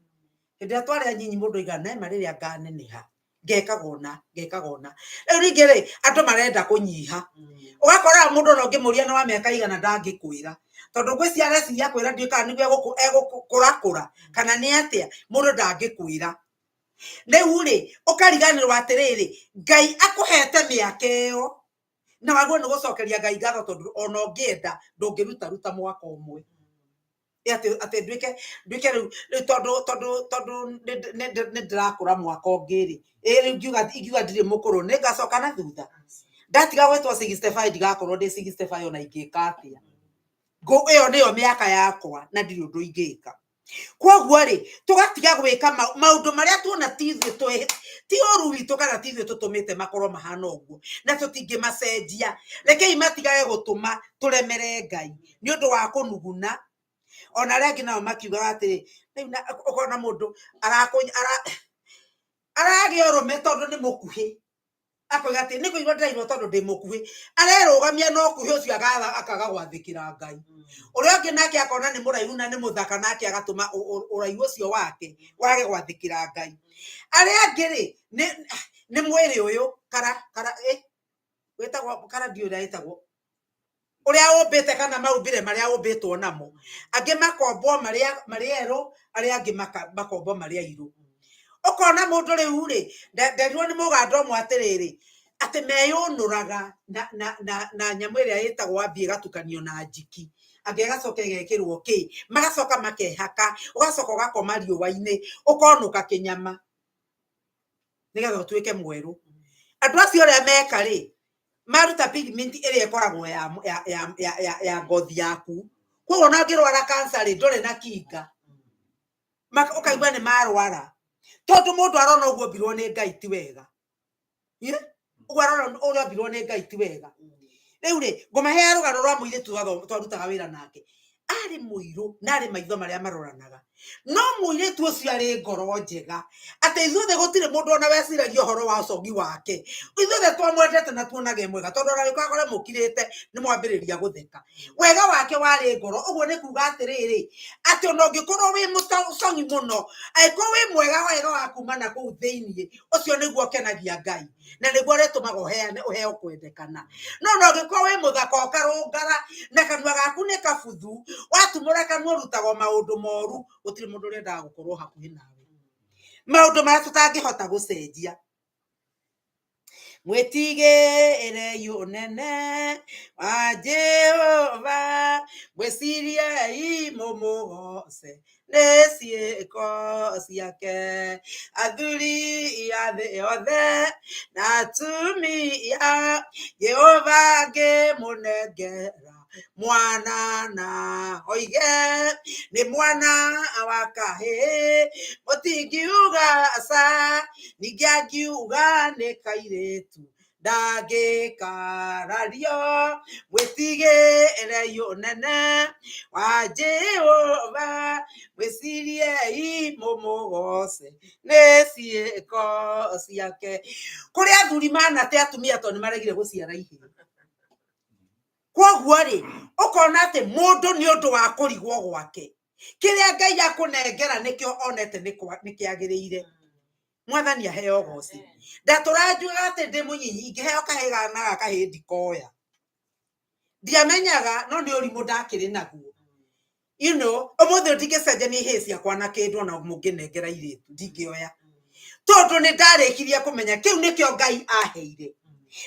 Hĩndĩ ĩrĩa twarĩ anyinyi mũndũ oigaga nema rĩrĩa nganeneha ngekaga ũna, ngekaga ũna. Rĩu ningĩ rĩ, andũ marenda kũnyiha. Ũgakora mũndũ ona ũngĩmũria nĩ wa mĩaka igana ndangĩkwĩra. Tondũ ngwĩciria areciria kwĩra ndiũĩ kana nĩguo egũkũrakũra kana nĩ atĩa, mũndũ ndangĩkwĩra. Rĩu rĩ, ũkariganĩrwo atĩrĩrĩ, Ngai akũhete mĩaka ĩyo, na wagĩrĩirwo nĩ gũcokeria Ngai ngatho tondũ ona ũngĩenda ndũngĩrutaruta mwaka ũmwe. Atĩ nduĩke, nduĩke rĩu, rĩu tondũ, tondũ, tondũ nĩ ndĩrakũra mwaka ũngĩ rĩ, ĩ rĩu ingiuga ndirĩ mũkũrũ, nĩ ngacoka na thutha. Ndatiga gwĩtwo 65 ndigakorwo ndĩ 65 ona ingĩka atĩa. Ĩyo nĩyo mĩaka yakwa na ndirĩ ũndũ ingĩka. Koguo rĩ, tũgatiga gwĩka maũndũ marĩa tuona ti ithuĩ twĩ, ti ũru witũ kana ti ithuĩ tũtũmĩte makorwo mahana ũguo, na tũtingĩmacenjia. Rekei matigage gũtũma tũremere Ngai nĩ ũndũ wa kũnuguna. Ona arĩa angĩ nao makiugaga atĩrĩ, rĩu na, ũkona mũndũ aragĩa ũrũme tondũ nĩ mũkuhĩ. Akoiga atĩ nĩ kũigua ndĩraigua tondũ ndĩ mũkuhĩ. Arerũgamia na ũkuhĩ ũcio akaga gwathĩkĩra Ngai. Ũrĩa ũngĩ nake akona nĩ mũraihu na nĩ mũthaka nake agatũma ũraihu ũcio wake wage gwathĩkĩra Ngai. Arĩa angĩ rĩ, nĩ mwĩrĩ ũyũ, kara, kara, wĩtagwo, kara ndiũĩ ũrĩa wĩtagwo, ũrĩa ũmbĩte kana maumbĩre marĩa ũmbĩtwo namo. Angĩ makombwo marĩ erũ, arĩa angĩ makombwo marĩ airũ. Ũkona mũndũ rĩu rĩ, nderirwo nĩ mũganda ũmwe atĩrĩrĩ, atĩ meyũnũraga na nyamũ ĩrĩa ĩtagwo wambie ĩgatukanio na njiki, angĩ ĩgacoka ĩgekĩrwo kĩ, magacoka makehaka, ũgacoka ũgakoma riũa-inĩ, ũkonũka kĩnyama, nĩgetha ũtuĩke mwerũ. Andũ acio ũrĩa meka rĩ, maruta pigment ĩrĩa ĩkoragwo ya ngothi yaku. Koguo ona ũngĩrwara cancer rĩ, ndũrĩ na kinga. Ũkaigua nĩ marwara. Tondũ mũndũ arona ũguo ombirwo nĩ Ngai ti wega. Ũguo arona ũrĩa ombirwo nĩ Ngai ti wega. Rĩu rĩ, ngũmaheaga rũgano rwa mũirĩtu twarutaga wĩra nake. Arĩ mũirũ na arĩ maitho marĩa maroranaga. No mũirĩtu ũcio arĩ ngoro njega. Atĩ ithuothe gũtirĩ mũndũ ona weciragia ũhoro wa ũcogi wake. Ithuothe twamwendete na tuonaga e mwega, tondũ ona rĩu mũkirĩte nĩ mwambĩrĩria gũtheka. Wega wake warĩ ngoro. Ũguo nĩ kuga atĩrĩrĩ, atĩ ona ũngĩkorwo wĩ mũcogi mũno, angĩkorwo wĩ mwega wega wa kuma na kũu thĩiniĩ, ũcio nĩguo ũkenagia Ngai. Na nĩguo ũrĩtũmaga ũheo kwendekana. No ona ũngĩkorwo wĩ mũthaka ũkarũngara, na kanua gaku nĩ kabuthu, watumũra kanua ũrutaga o maũndũ moru, gũtirĩ mũndũ ũrĩendaga gũkorwo hakuhĩ nawe. Maũndũ marĩa tũtangĩhota gũcenjia. Mwĩtigĩrei ũnene wa Jehova, mwĩciriei mũmũgoce nĩ ciĩko ciake. Athuri a thĩ yothe na atumia, Jehova ngĩmũnengera mwana na oige nĩ mwana wa kahĩĩ, mũtingiuga aca, ningĩ angiuga nĩ kairĩtu ndangĩkarario. Mwĩtigĩrei ũnene wa Jehova, mwĩciriei mũmũgoce nĩ ciĩko ciake. Kũrĩ athuri manate atumia tondũ nĩ maregire gũciara ihĩĩ. Kwoguo rĩ, ũkona atĩ mũndũ nĩ ũndũ wa kũrigwo gwake, kĩrĩa Ngai akũnengera nĩkĩo onete nĩ kĩagĩrĩire. Mwathani aheo goci. Ndatũra njugaga atĩ ndĩ mũnyinyi ingĩheo kahĩĩ na ga kahĩĩ ndikoya. Ndiamenyaga no nĩ ũrimũ ndakĩrĩ naguo. You know, ũmũthĩ ũyũ ndingĩcenjania ihĩĩ ciakwa na kĩndũ ona mũngĩnengera irĩtu ndingĩoya. Tondũ nĩ ndarĩkirie kũmenya kĩu nĩkĩo Ngai aheire.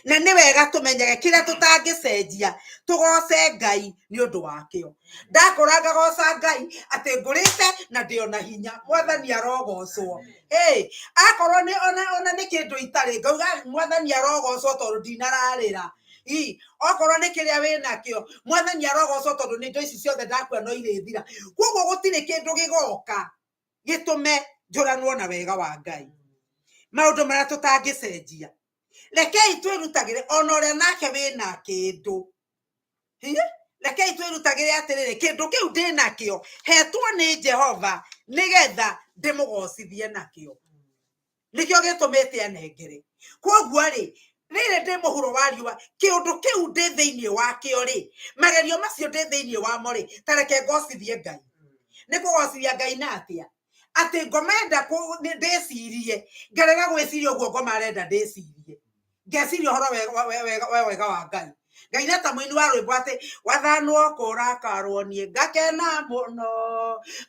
Na nĩ wega tũmenyage kĩrĩa tũtangĩcenjia tũgoce Ngai nĩ ũndũ wakĩo. Ndakũra ngagoca Ngai atĩ ngũrĩte na ndĩ ona hinya. Mwathani arogocwo. Hey, akorwo nĩ ona nĩ kĩndũ itarĩ ngauga mwathani arogocwo tondũ ndinararĩra. I, okorwo nĩ kĩrĩa wĩ nakĩo mwathani arogocwo tondũ nĩ indo ici ciothe ndakua no irĩthira. Koguo gũtirĩ kĩndũ gĩgoka gĩtũme njũranwo na wega wa Ngai. Maũndũ marĩa tũtangĩcenjia, rekei twĩrutagĩre ona ũrĩa nake wĩna kĩndũ. Rekei twĩrutagĩre atĩrĩrĩ, kĩndũ kĩu ndĩ nakĩo hetwo nĩ Jehova nĩgetha ndĩmũgocithie nakĩo, nĩkĩo gĩtũmĩte anengere. Koguo rĩ, rĩrĩ ndĩ mũhuro wa riũa, kĩũndũ kĩu ndĩ thĩinĩ wakĩo rĩ, magerio macio ndĩ thĩinĩ wamo rĩ, ta reke ngocithie Ngai. Nĩ kũgocithia Ngai na atĩa? Atĩ ngoma enda ndĩcirie, ngarega gwĩciria ũguo ngoma arenda ndĩcirie, ngeciria ũhoro wega wa Ngai. Ngai nĩ ta mũini wa rwĩmbo atĩ wathanwo kũrakarwo niĩ ngakena mũno,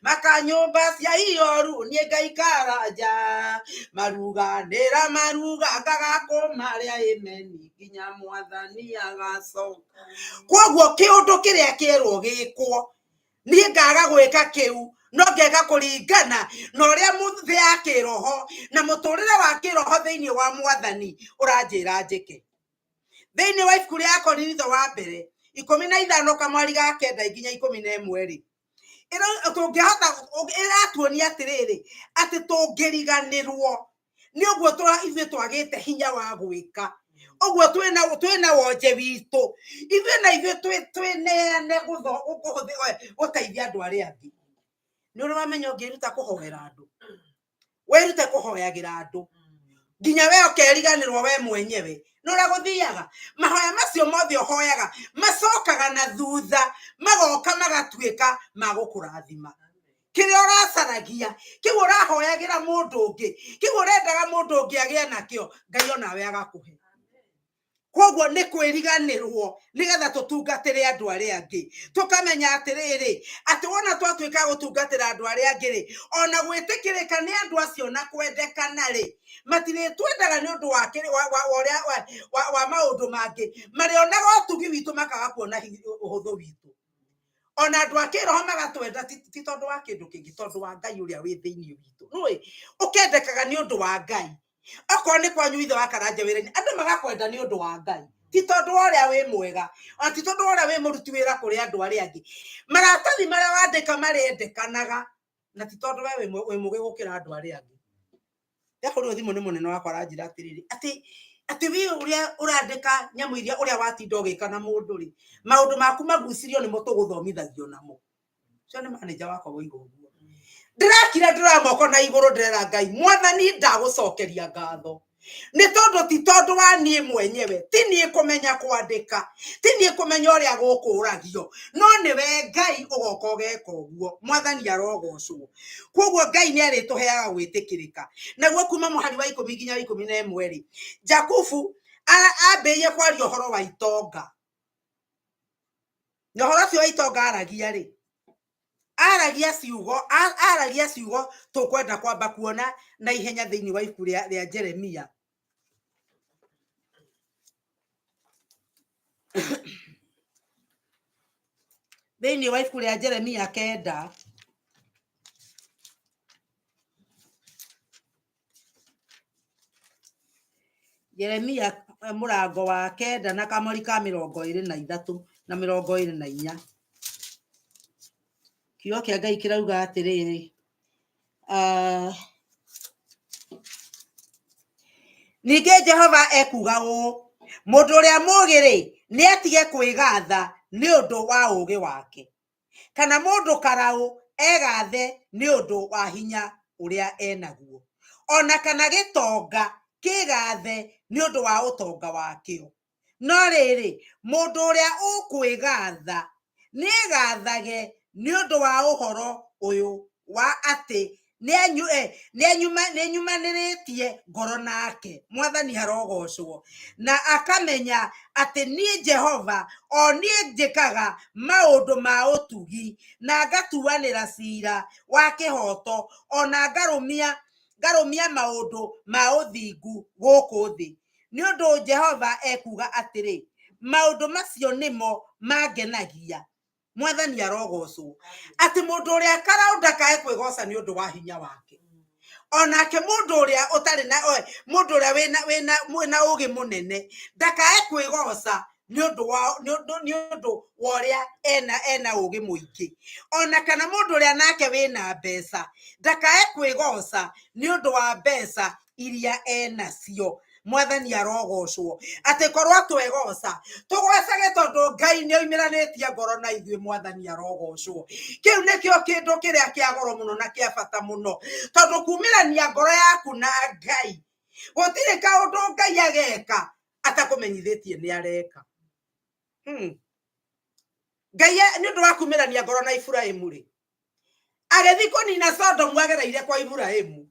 makanyũmba cia ioru niĩ ngaikara nja, maruganĩra maruga ngagakũmarĩa ĩmeni nginya mwathani agacoka. Koguo kĩũndũ kĩrĩa kĩerwo gĩkwo, niĩ ngaga gwĩka kĩu, no ngeka kũringana na ũrĩa thĩ ya kĩroho na mũtũrĩre wa kĩroho thĩinĩ wa mwathani ũranjĩra njĩke. Thĩinĩ wa ibuku rĩa Korinitho wa mbere 15 kamwari ga 9 nginya 11 rĩ, tũngĩhota ĩratuonia atĩrĩrĩ, atĩ tũngĩriganĩrwo nĩ ũguo ithuĩ twagĩte hinya wa gwĩka ũguo, twĩna wonje witũ ithuĩ na ithuĩ twĩneane gũteithia andũ arĩa angĩ. Nĩ ũrĩ wamenya ũngĩruta kũhoera andũ, wĩrute kũhoyagĩra andũ nginya we ũkeriganĩrwo we mwenyewe nĩ ũrĩa gũthiaga. Mahoya macio mothe ũhoyaga macokaga na thutha, magoka magatuĩka ma gũkũrathima. Kĩrĩa ũracaragia, kĩu ũrahoyagĩra mũndũ ũngĩ, kĩu ũrendaga mũndũ ũngĩ agĩe nakĩo, Ngai onawe agakũhe. Koguo nĩ kwĩriganĩrwo nĩgetha tũtungatĩre andũ arĩa angĩ, tũkamenya atĩrĩrĩ, atĩ wona twatuĩka gũtungatĩra andũ arĩa angĩ rĩ, ona gwĩtĩkĩrĩka nĩ andũ acio na kwendekana rĩ, matirĩtwendaga nĩ ũndũ wa maũndũ mangĩ, marĩonaga ũtugi witũ makaga kuona ũhũthũ witũ. Ona andũ a kĩroho magatwenda ti tondũ wa kĩndũ kĩngĩ, tondũ wa Ngai ũrĩa wĩ thĩinĩ witũ. Nũĩ ũkendekaga nĩ ũndũ wa Ngai. Okorwo nĩ kwanyu ithe wa Karanja wĩra-inĩ, andũ magakwenda nĩ ũndũ wa Ngai, ti tondũ wa ũrĩa wĩ mwega, ona ti tondũ wa ũrĩa wĩ mũruti wĩra kũrĩ andũ arĩa angĩ. Maratathi marĩa wandĩka marendekanaga, na ti tondũ we wĩ mũgĩ gũkĩra andũ arĩa angĩ. Ndahũrĩrwo thimũ nĩ mũnene wakwa aranjĩra atĩrĩrĩ, atĩ wĩ ũrĩa ũrandĩka nyamũ iria ũrĩa watinda ũgĩka na mũndũ rĩ, maũndũ maku magucirio nĩmo tũgũthomithagio namo. Ũcio nĩ manager wakwa woiga ũguo. Ndĩrakira ndĩroya moko na igũrũ ndĩrera Ngai, mwathani ndagũcokeria ngatho nĩ tondũ ti tondũ wa niĩ mwenyewe, ti niĩ kũmenya kwandĩka, ti niĩ kũmenya ũrĩa gũkũragio, no nĩwe Ngai ũgoka ũgeka ũguo. Mwathani arogocwo. Koguo Ngai nĩ arĩtũheaga gwĩtĩkĩrĩka. Naguo kuma mũhari wa 10 nginya wa 11 rĩ, Jakubu ambĩrĩirie kwaria ũhoro wa itonga. Na ũhoro ũcio wa itonga aragia rĩ, aragia ciugo tũkwenda kwamba kuona na ihenya thĩinĩ wa ibuku rĩa Jeremia. Thĩinĩ wa ibuku rĩa Jeremia 9, Jeremia mũrango wa 9 na kamweri ka 23 na 24, kiugo kĩa Ngai kĩrauga atĩrĩrĩ, ningĩ Jehova ekuuga ũũ, mũndũ ũrĩa mũũgĩ-rĩ, nĩ atige kwĩgatha nĩ ũndũ wa ũũgĩ wake, kana mũndũ karaũ egathe nĩ ũndũ wa hinya ũrĩa enaguo, ona kana gĩtonga kĩgathe nĩ ũndũ wa ũtonga wakĩo. No rĩrĩ, mũndũ ũrĩa ũkwĩgatha nĩegathage nĩ ũndũ wa ũhoro ũyũ wa atĩ nĩanyumanĩrĩtie ngoro nake, Mwathani arogocwo, na akamenya atĩ niĩ Jehova o niĩ njĩkaga maũndũ ma ũtugi, na ngatuanĩra cira wa kĩhooto, o na ngarũmia maũndũ ma ũthingu gũkũ thĩ. Nĩ ũndũ Jehova ekuuga atĩrĩ, maũndũ macio nĩmo mangenagia. Mwathani arogocwo. Atĩ mũndũ ũrĩa karaũ ndakae kwĩgoca nĩ ũndũ wa hinya wake, onake mũndũ ũrĩa ũtarĩ na mũndũ ũrĩa wĩna ũgĩ mũnene ndakae kwĩgoca nĩ ũndũ wa ũrĩa ena ũgĩ mũingĩ, ona kana mũndũ ũrĩa nake wĩna mbeca ndakae kwĩgoca nĩ ũndũ wa mbeca iria enacio. Mwathani arogocwo. Atĩ korwo twegoca tũgocage tondũ Ngai nĩ oimĩranĩtie ngoro na ithuĩ. Mwathani arogocwo. Kĩu nĩkĩo kĩndũ kĩrĩa kĩa goro mũno na kĩa bata mũno, tondũ kumĩrania ngoro yaku na Ngai, gũtirĩ kaũndũ Ngai ageka atakũmenyithĩtie nĩ areka. Ngai nĩ ũndũ wa kumĩrania ngoro na Iburahĩmu rĩ, agĩthiĩ kũnina Sodomu agereire kwa Iburahĩmu,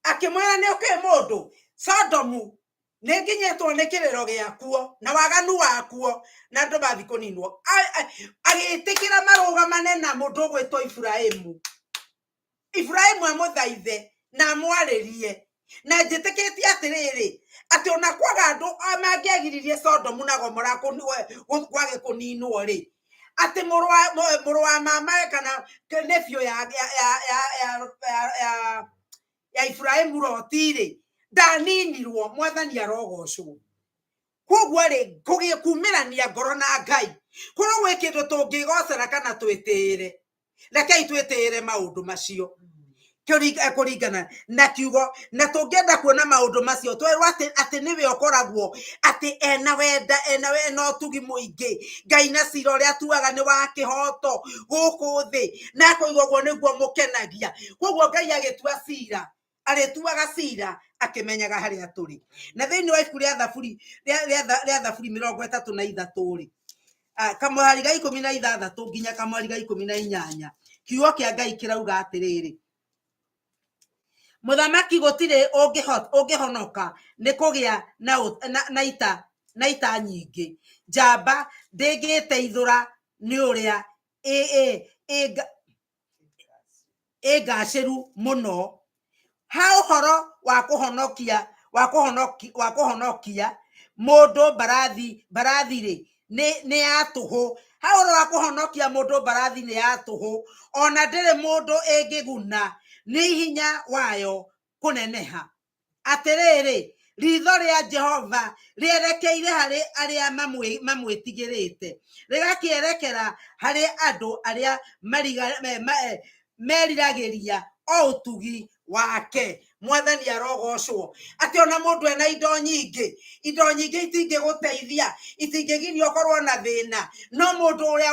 akĩmwĩra nĩ ũkĩ mũndũ Sodomu nĩ nginyĩtwo nĩ kĩrĩro gĩakuo na waganu wakuo na andũ mathi kũninwo. Agĩtĩkĩra marũgamane na mũndũ ũgwĩtwo Iburahĩmu. Iburahĩmu amũthaithe na amwarĩrie, na njĩtĩkĩtie atĩrĩrĩ, atĩ ona kwaga andũ mangĩagiririe Sodomu na Gomora kwage kũninwo rĩ, atĩ mũrũ wa mama kana nephew ya Iburahĩmu Loti rĩ, ndaninirwo. Mwathani arogocwo. Koguo rĩ, kũgĩe kumĩrania ngoro na Ngai, korwo gwĩ kĩndũ tũngĩgocera kana twĩtĩĩre, rekei twĩtĩĩre maũndũ macio kũringana na kiugo. Na tũngĩenda kuona maũndũ macio, twerwo atĩ nĩwe ũkoragwo atĩ ena wenda, ena ũtugi mũingĩ, Ngai na cira ũrĩa atuaga nĩ wa kĩhoto gũkũ thĩ, na akoiga ũguo nĩguo mũkenagia. Koguo Ngai agĩtua cira, arĩtuaga cira akĩmenyaga harĩa tũrĩ. Na thĩinĩ wa ibuku rĩa Thaburi rĩa Thaburi 33 rĩ, kamũhari ga 16 nginya kamũhari ga 18, kiugo kĩa Ngai kĩrauga atĩrĩrĩ, mũthamaki gũtirĩ ũngĩhonoka nĩ kũgĩa na ita nyingĩ, njamba ndĩngĩteithũra nĩ ũrĩa ĩngacĩru mũno. Ha ũhoro wa kũhonokia mũndũ mbarathi rĩ, nĩ ya tũhũ. Ha ũhoro wa kũhonokia mũndũ mbarathi nĩ ya tũhũ, ona ndĩrĩ mũndũ ĩngĩguna nĩ hinya wayo kũneneha. Atĩrĩrĩ, ritho rĩa Jehova rĩerekeire harĩ arĩa mamwĩtigĩrĩte, rĩgakĩerekera harĩ andũ arĩa meriragĩria o ũtugi wake. Mwathani arogocwo. Atĩ ona mũndũ ena indo nyingĩ, indo nyingĩ itingĩgũteithia, itingĩgiria ũkorwo na thĩna, no mũndũ ũrĩa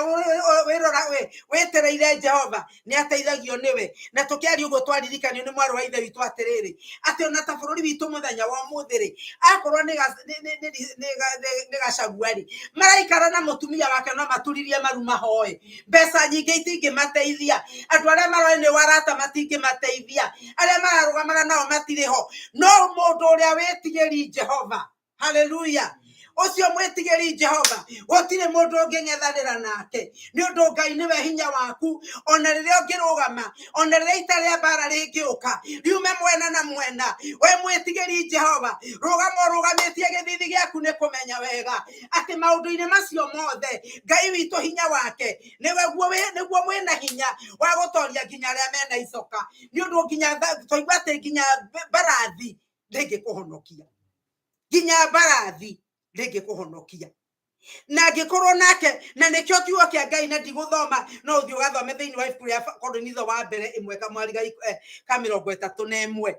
wĩtereire Jehova nĩ ateithagio nĩwe. Na tũkĩaria ũguo twaririkanio nĩ mwarĩ wa ithe witũ atĩrĩrĩ, atĩ ona ta bũrũri witũ mũthenya wa ũmũthĩ rĩ, akorwo nĩ Gachagua rĩ, maraikara na mũtumia wake no maturirie maru mahoe. Mbeca nyingĩ itingĩmateithia, andũ arĩa maroĩ nĩ warata matingĩmateithia, arĩa mararũgamana nao matirĩ ho, no mũndũ ũrĩa wĩtigĩri Jehova, haleluya, Ũcio mwĩtigĩri Jehova gũtirĩ mũndũ ũngĩng'ethanĩra nake, nĩ ũndũ Ngai nĩwe hinya waku. Ona rĩrĩa ũngĩrũgama, ona rĩrĩa ita rĩa mbara rĩngĩũka riume mwena na mwena, we mwĩtigĩri Jehova rũgama ũrũgamĩtie gĩthithi gĩaku, nĩ kũmenya wega atĩ maũndũ-inĩ macio mothe Ngai witũ hinya wake nĩguo mwĩna hinya wa gũtoria nginya arĩa mena icoka, nĩ ũndũ nginya twaigua atĩ nginya mbarathi ndĩngĩkũhonokia, nginya mbarathi ndĩngĩkũhonokia. Na angĩkorwo nake, na nĩkĩo kiugo kĩa Ngai, na ndigũthoma, no ũthiĩ ũgathome thĩinĩ wa ibuku rĩa Korinitho wa mbere ĩmwe kamwari ka 31,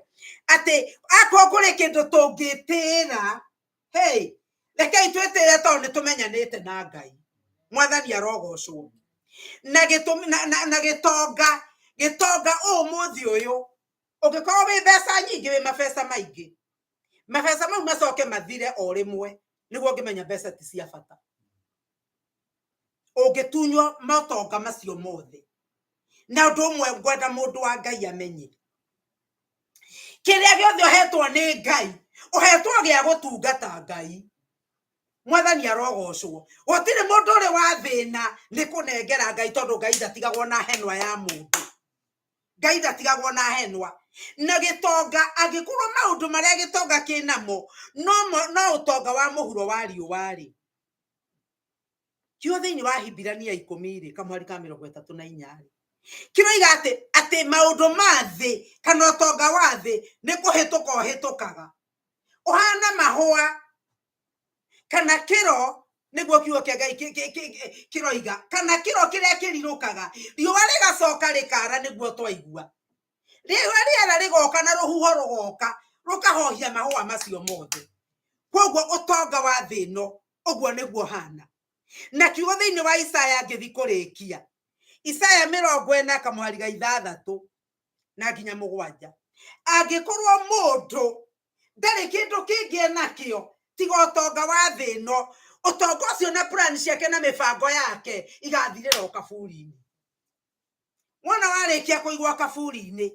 atĩ akorwo kũrĩ kĩndũ tũngĩtĩĩra, hey, rekei twĩtĩĩre tondũ nĩ tũmenyanĩte na Ngai. Mwathani arogocwo. Na gĩtũmi na gĩtonga, gĩtonga ũmũthĩ ũyũ ũngĩkorwo wĩ mbeca nyingĩ, wĩ mabeca maingĩ, mabeca mau macoke mathire o rĩmwe, nĩguo ũngĩmenya mbeca ti cia bata. Ũngĩtunywo matonga macio mothe. Na ũndũ ũmwe ngwenda mũndũ wa Ngai amenye, kĩrĩa gĩothe ũhetwo nĩ Ngai, ũhetwo gĩa gũtungata Ngai. Mwathani arogocwo. Gũtirĩ mũndũ ũrĩ wa thĩna nĩ kũnengera Ngai, tondũ Ngai ndatigagwo na henwa ya mũndũ. Ngai ndatigagwo na henwa. Na gĩtonga, angĩkorwo maũndũ marĩa gĩtonga kĩnamo no ũtonga wa mũhuro wa riũa-rĩ, kiugo thĩinĩ wa Hibirania 10 rĩ, kamwari ka 34 rĩ, kĩroiga atĩ maũndũ ma thĩ kana ũtonga wa thĩ nĩ kũhĩtũka ũhĩtũkaga, ũhana mahũa kana kĩro, nĩguo kiugo kĩa Ngai kĩroiga, kana kĩro kĩrĩa kĩrirũkaga, riũa rĩgacoka rĩkara, nĩguo twaigua riũa rĩera rĩgoka na rũhuho rũgoka rũkahohia mahũa macio mothe. Koguo ũtonga wa thĩ ĩno ũguo nĩguo hana. Na kiugo thĩinĩ wa Isaya, ngĩthi kũrĩkia, Isaya 40 kamũhari ga 6 na nginya 7, angĩkorwo mũndũ ndarĩ kĩndũ kĩngĩ enakĩo tiga ũtonga wa thĩ ĩno, ũtonga ũcio na plan ciake na mĩbango yake igathirĩra o kaburi-inĩ. Wona warĩkia kũigwo kaburi-inĩ,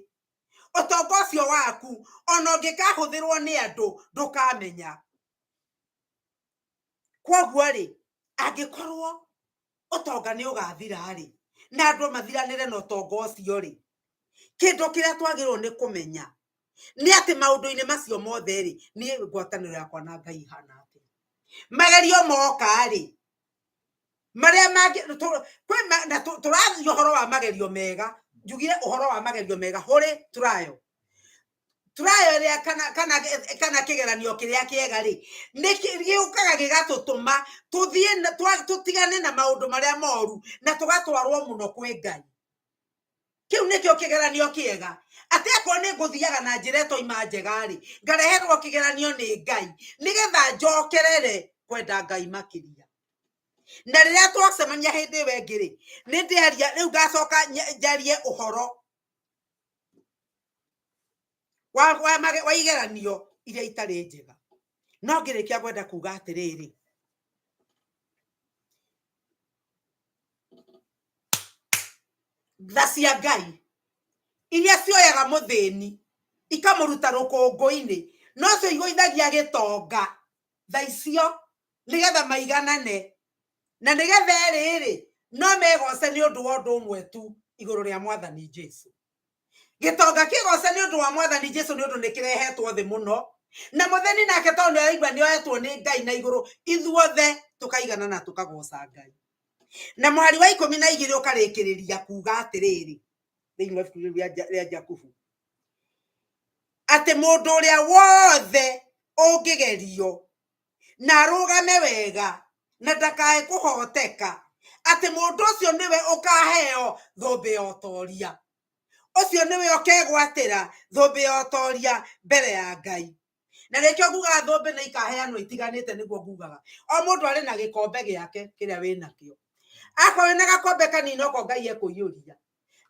ũtonga ũcio waku ona ũngĩkahũthĩrwo nĩ andũ ndũkamenya. Koguo rĩ, angĩkorwo ũtonga nĩ ũgathira rĩ, na andũ mathiranĩre na ũtonga ũcio rĩ, kĩndũ kĩrĩa twagĩrĩirwo nĩ kũmenya nĩ atĩ maũndũ-inĩ macio mothe rĩ, niĩ ngwatanĩro yakwa na Ngai ihana atĩa? Magerio moka rĩ, marĩa mangĩ na tũraria ũhoro wa magerio mega, njugire ũhoro wa magerio mega hũrĩ tũrayo tũrayo ĩrĩa kana kĩgeranio kĩrĩa kĩega rĩ, nĩ gĩũkaga gĩgatũtũma tũthiĩ tũtigane na maũndũ marĩa moru na tũgatwarwo mũno kwĩ Ngai. Kĩu nĩkĩo kĩgeranio kĩega, atĩ akorwo nĩ ngũthiaga na njĩra ĩtoima njega rĩ, ngareherwo kĩgeranio nĩ Ngai nĩgetha njokerere kwenda Ngai makĩria. Na rĩrĩa twacemania hĩndĩ ĩyo ĩngĩ rĩ, nĩ ndĩaria rĩu, ngacoka njarie ũhoro wa igeranio iria itarĩ njega. No ngĩrĩkia ngwenda kuga atĩrĩrĩ, tha cia Ngai iria cioyaga mũthĩni ikamũruta rũkũngũ-inĩ, nocio igũithagia gĩtonga tha icio, nĩgetha maiganane, na nĩgetha erĩ-rĩ no megoce nĩ ũndũ wa ũndũ ũmwe tu, igũrũ rĩa Mwathani Jesu. Gĩtonga kĩgoce nĩ ũndũ wa Mwathani Jesu, nĩ ũndũ nĩ kĩrehetwo thĩ mũno, na mũthĩni nake tondũ nĩ araigua nĩ oetwo nĩ Ngai na igũrũ, ithuothe tũkaigana na tũkagoca Ngai. Na mũhari wa 12 ũkarĩkĩrĩria kuga atĩrĩrĩ, thĩinĩ wa ibuku rĩu rĩa Jakubu, atĩ mũndũ ũrĩa wothe ũngĩgerio na arũgame wega na ndakae kũhoteka, atĩ mũndũ ũcio nĩwe ũkaheo thũmbĩ ya ũtoria, ũcio nĩwe ũkegwatĩra thũmbĩ ya ũtoria mbere ya Ngai. Na nĩkĩo ngugaga thũmbĩ nĩ ikaheanwo itiganĩte, nĩguo ngugaga o mũndũ arĩ na gĩkombe gĩake kĩrĩa wĩ nakĩo. Akorwo wĩna gakombe kanini, noko Ngai ekũiyũria;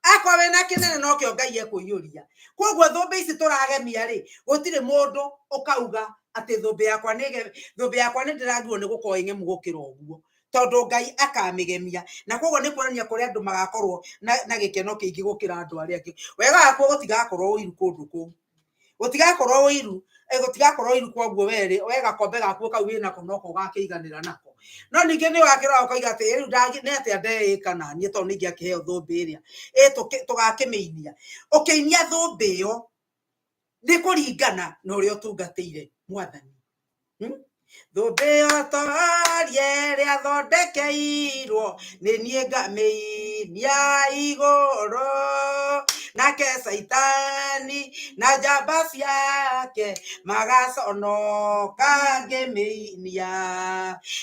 akorwo wĩna kĩnene, nokĩo Ngai ekũiyũria. Koguo thũmbĩ ici tũragemia rĩ, gũtirĩ mũndũ ũkauga atĩ thũmbĩ yakwa nĩ ndĩragirwo nĩ gũkorwo ĩng'emu gũkĩra ũguo, tondũ Ngai akamĩgemia. Na koguo nĩ kuonania kũrĩ andũ magakorwo na gĩkeno kĩingĩ gũkĩra andũ arĩa angĩ. Wega wakuo gũtigakorwo ũiru kũndũ kũu. Gũtigakorwo ũiru, gũtigakorwo ũiru kwoguo werĩ we gakombe gaku kau wĩnako noko ũgakĩiganĩra nako. No ningĩ nĩ ũgakĩrora ũkoiga atĩ rĩu nĩ atĩa ndeĩka na niĩ tondũ nĩingĩakĩheo thũmbĩ ĩrĩa tũgakĩmĩinia. Ũkĩinia thũmbĩ ĩyo nĩ kũringana na ũrĩa ũtungatĩire mwathani. Thũmbĩ ĩyo torie ĩrĩa thondekeirwo nĩ niĩ ngamĩinia igũrũ, nake Caitani na njamba ciake magaconoka ngĩmĩinia.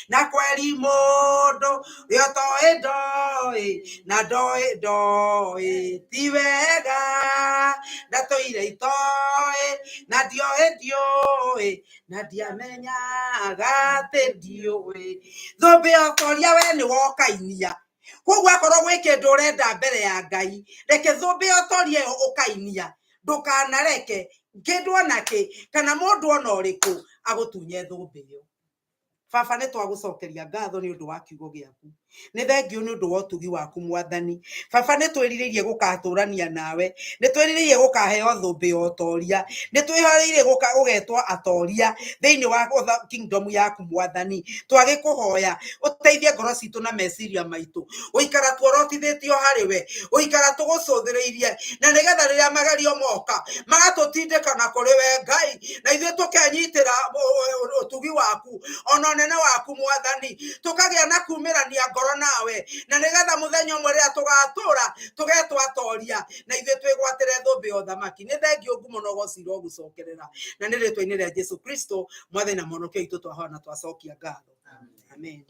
Na kweri mũndũ ũrĩa ũtoĩ ndoĩ na ndoĩ ndoĩ ti wega, ndatũire itoĩ na ndioĩ ndiũĩ na ndiamenyaga atĩ ndiũĩ. Thũmbĩ ya ũtoria we nĩ wokainia. Koguo akorwo gwĩ kĩndũ ũrenda mbere ya Ngai, reke thũmbĩ ya ũtoria ĩyo ũkainia. Ndũkanareke kĩndũ ona kĩ kana mũndũ ona ũrĩkũ agũtunye thũmbĩ ĩyo. Baba, nĩ twagũcokeria ngatho nĩ ũndũ wa kiugo gĩaku. Nĩ thengiũ nĩ ũndũ wa ũtugi waku mwathani. Baba, nĩ twĩrirĩirie gũgatũrania nawe, nĩ twĩrirĩirie gũkaheo thũmbĩ ya ũtoria, nĩ twĩharĩirie gũgetwo atoria thĩinĩ wa kingdom yaku mwathani. Twagĩkũhoya ũteithie ngoro citũ na meciria maitũ gũikara tuorotithĩtio harĩ we, gũikara tũgũcũthĩrĩirie, na nĩgetha rĩrĩa magerio moka magatũtindĩka na kũrĩ we Ngai, na ithuĩ tũkenyitĩra ũtugi waku ona ũnene waku mwathani, tũkagĩa na kumĩrania ngoro nawe, na nĩgetha mũthenya ũmwe rĩrĩa tũgatũra tũgetwo atoria, na ithuĩ twĩgwatĩre thũmbĩ ya ũthamaki. Nĩ thengiũ ngumo na ũgoci irogũcokerera, na nĩ rĩtwa-inĩ rĩa Jesu Kristo mwathani na mũhonokia witũ twahoya na twacokia ngatho. Amen.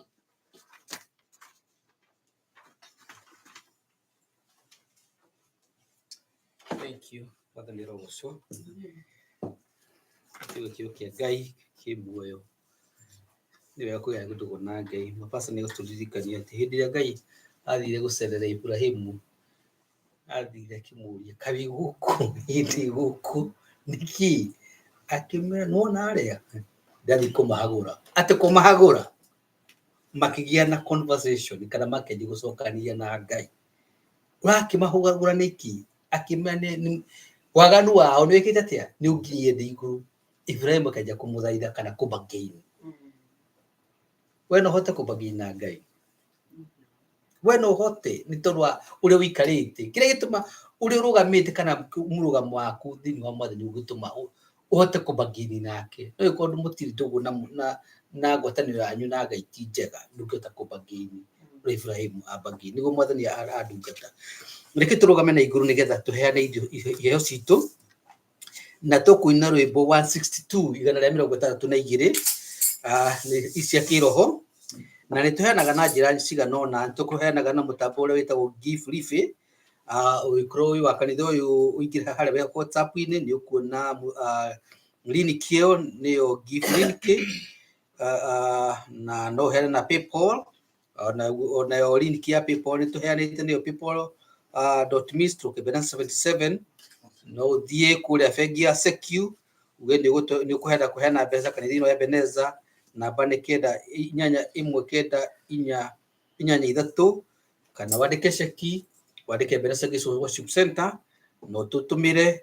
Thank you. Mwathani arogocwo. Kiugo kĩo kĩa Ngai kĩ muoyo. Nĩ wega kũgĩa ndũgũ na Ngai. Mapasta nĩ gũtũririkania atĩ hĩndĩ ĩrĩa Ngai athire gũcerera Ibrahimu, athire akĩmũria kaĩ gũkũ hĩndĩ gũkũ nĩkĩ? Akĩmwĩra nĩwona arĩa ndathiĩ kũmahagũra. Atĩ kũmahagũra makĩgĩa na conversation kana makĩanjia gũcokania na Ngai. Ũrakĩmahũgagũra nĩkĩ? Akĩmera waganu wao nĩ wĩkĩte atĩa? Nĩ ũnginyĩte thĩ igũrũ. Ibrahimu akĩanjia kũmũthaitha kana kũbagain. We no ũhote kũbagain na Ngai? We no ũhote nĩ tondũ wa ũrĩa ũikarĩte. Kĩrĩa gĩtũma ũrĩa ũrũgamĩte kana mũrũgamo waku thĩinĩ wa mwathani ũgĩtũma ũhote kũbagain nake. No ĩkorwo mũtirĩ ndũgũ na ngwatanĩro yanyu na Ngai ti njega, ndũngĩhota kũbagain ũrĩa Ibrahimu abagain. Nĩguo mwathani andungata. Reke tũrũgame na igũrũ nĩgetha tũheane iheo citũ, na tũkũina rwĩmbo 162 igana rĩa mĩrongo ĩtandatũ na igĩrĩ, nĩ cia kĩroho, na nĩ tũheanaga na njĩra cigana ũna. Nĩ tũheanaga na mũtambo ũrĩa wĩtagwo Give Life. Ũngĩkorwo wĩ wa kanitha ũyũ ũingĩre harĩa WhatsApp-inĩ nĩ ũkuona link ĩyo nĩyo Give link, na no ũheane na PayPal. Onayo link ya PayPal nĩ tũheanĩte, nĩyo paypal.me/77. No ũthiĩ kũrĩa bengi ya Secu uge nĩ ũkũhenda kũheana mbeca kanitha-inĩ wa Ebeneza, namba nĩ 9 8 1 9 4 8 3, kana wandĩke ceki wandĩke Ebeneza Grace Worship Center na ũtũtũmĩre,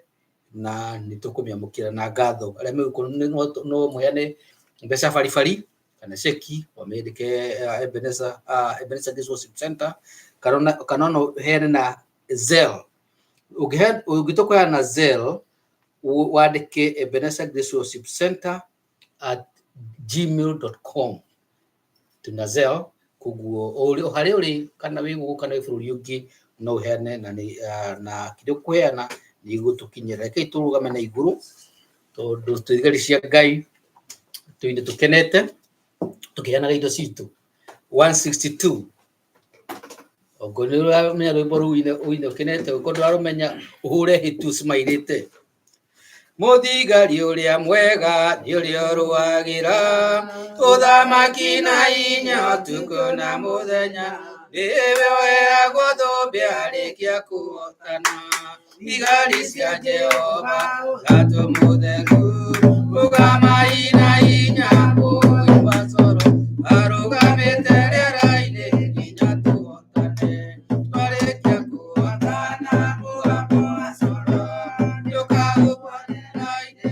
na nĩ tũkũmĩamũkĩra na ngatho. Arĩa megũkorwo no mũheane mbeca baribari kana ceki wamĩandĩke Ebeneza Grace Worship Center, kana no ũheane na Zelle. Ũngĩtua kũheana na Zelle, wandĩke Ebeneza Grace Worship Center at gmail.com. Tuna Zelle, koguo o harĩa ũrĩ kana wĩ gũkũ kana wĩ bũrũri ũngĩ no ũheane, na na kĩrĩa ũkũheana nĩ gĩgũtũkinyĩra. Rekei tũrũgame na igũrũ tondũ twĩ thigari cia Ngai, tũine tũkenete tũkĩheanaga indo citũ. 162 Okorwo nĩ ũramenya rwĩmbo rũu ũine ũkenete, okorwo ndũrarũmenya ũhũre hĩtu ũcimairĩte. Mũthigari ũrĩa mwega nĩ ũrĩa ũrũagĩra ũthamaki na hinya ũtukũ na mũthenya, nĩwe ũheagwo thũmbĩ arĩkia kũhotana. Thigari cia Jehova Ũtatũ Mũtheru, rũgamai na hinya kũimba coro, arũgamĩte rĩera-inĩ nginya tũhotane. Twarĩkia kũhotana mũgambo wa coro, nĩũkahuhwo rĩera-inĩ.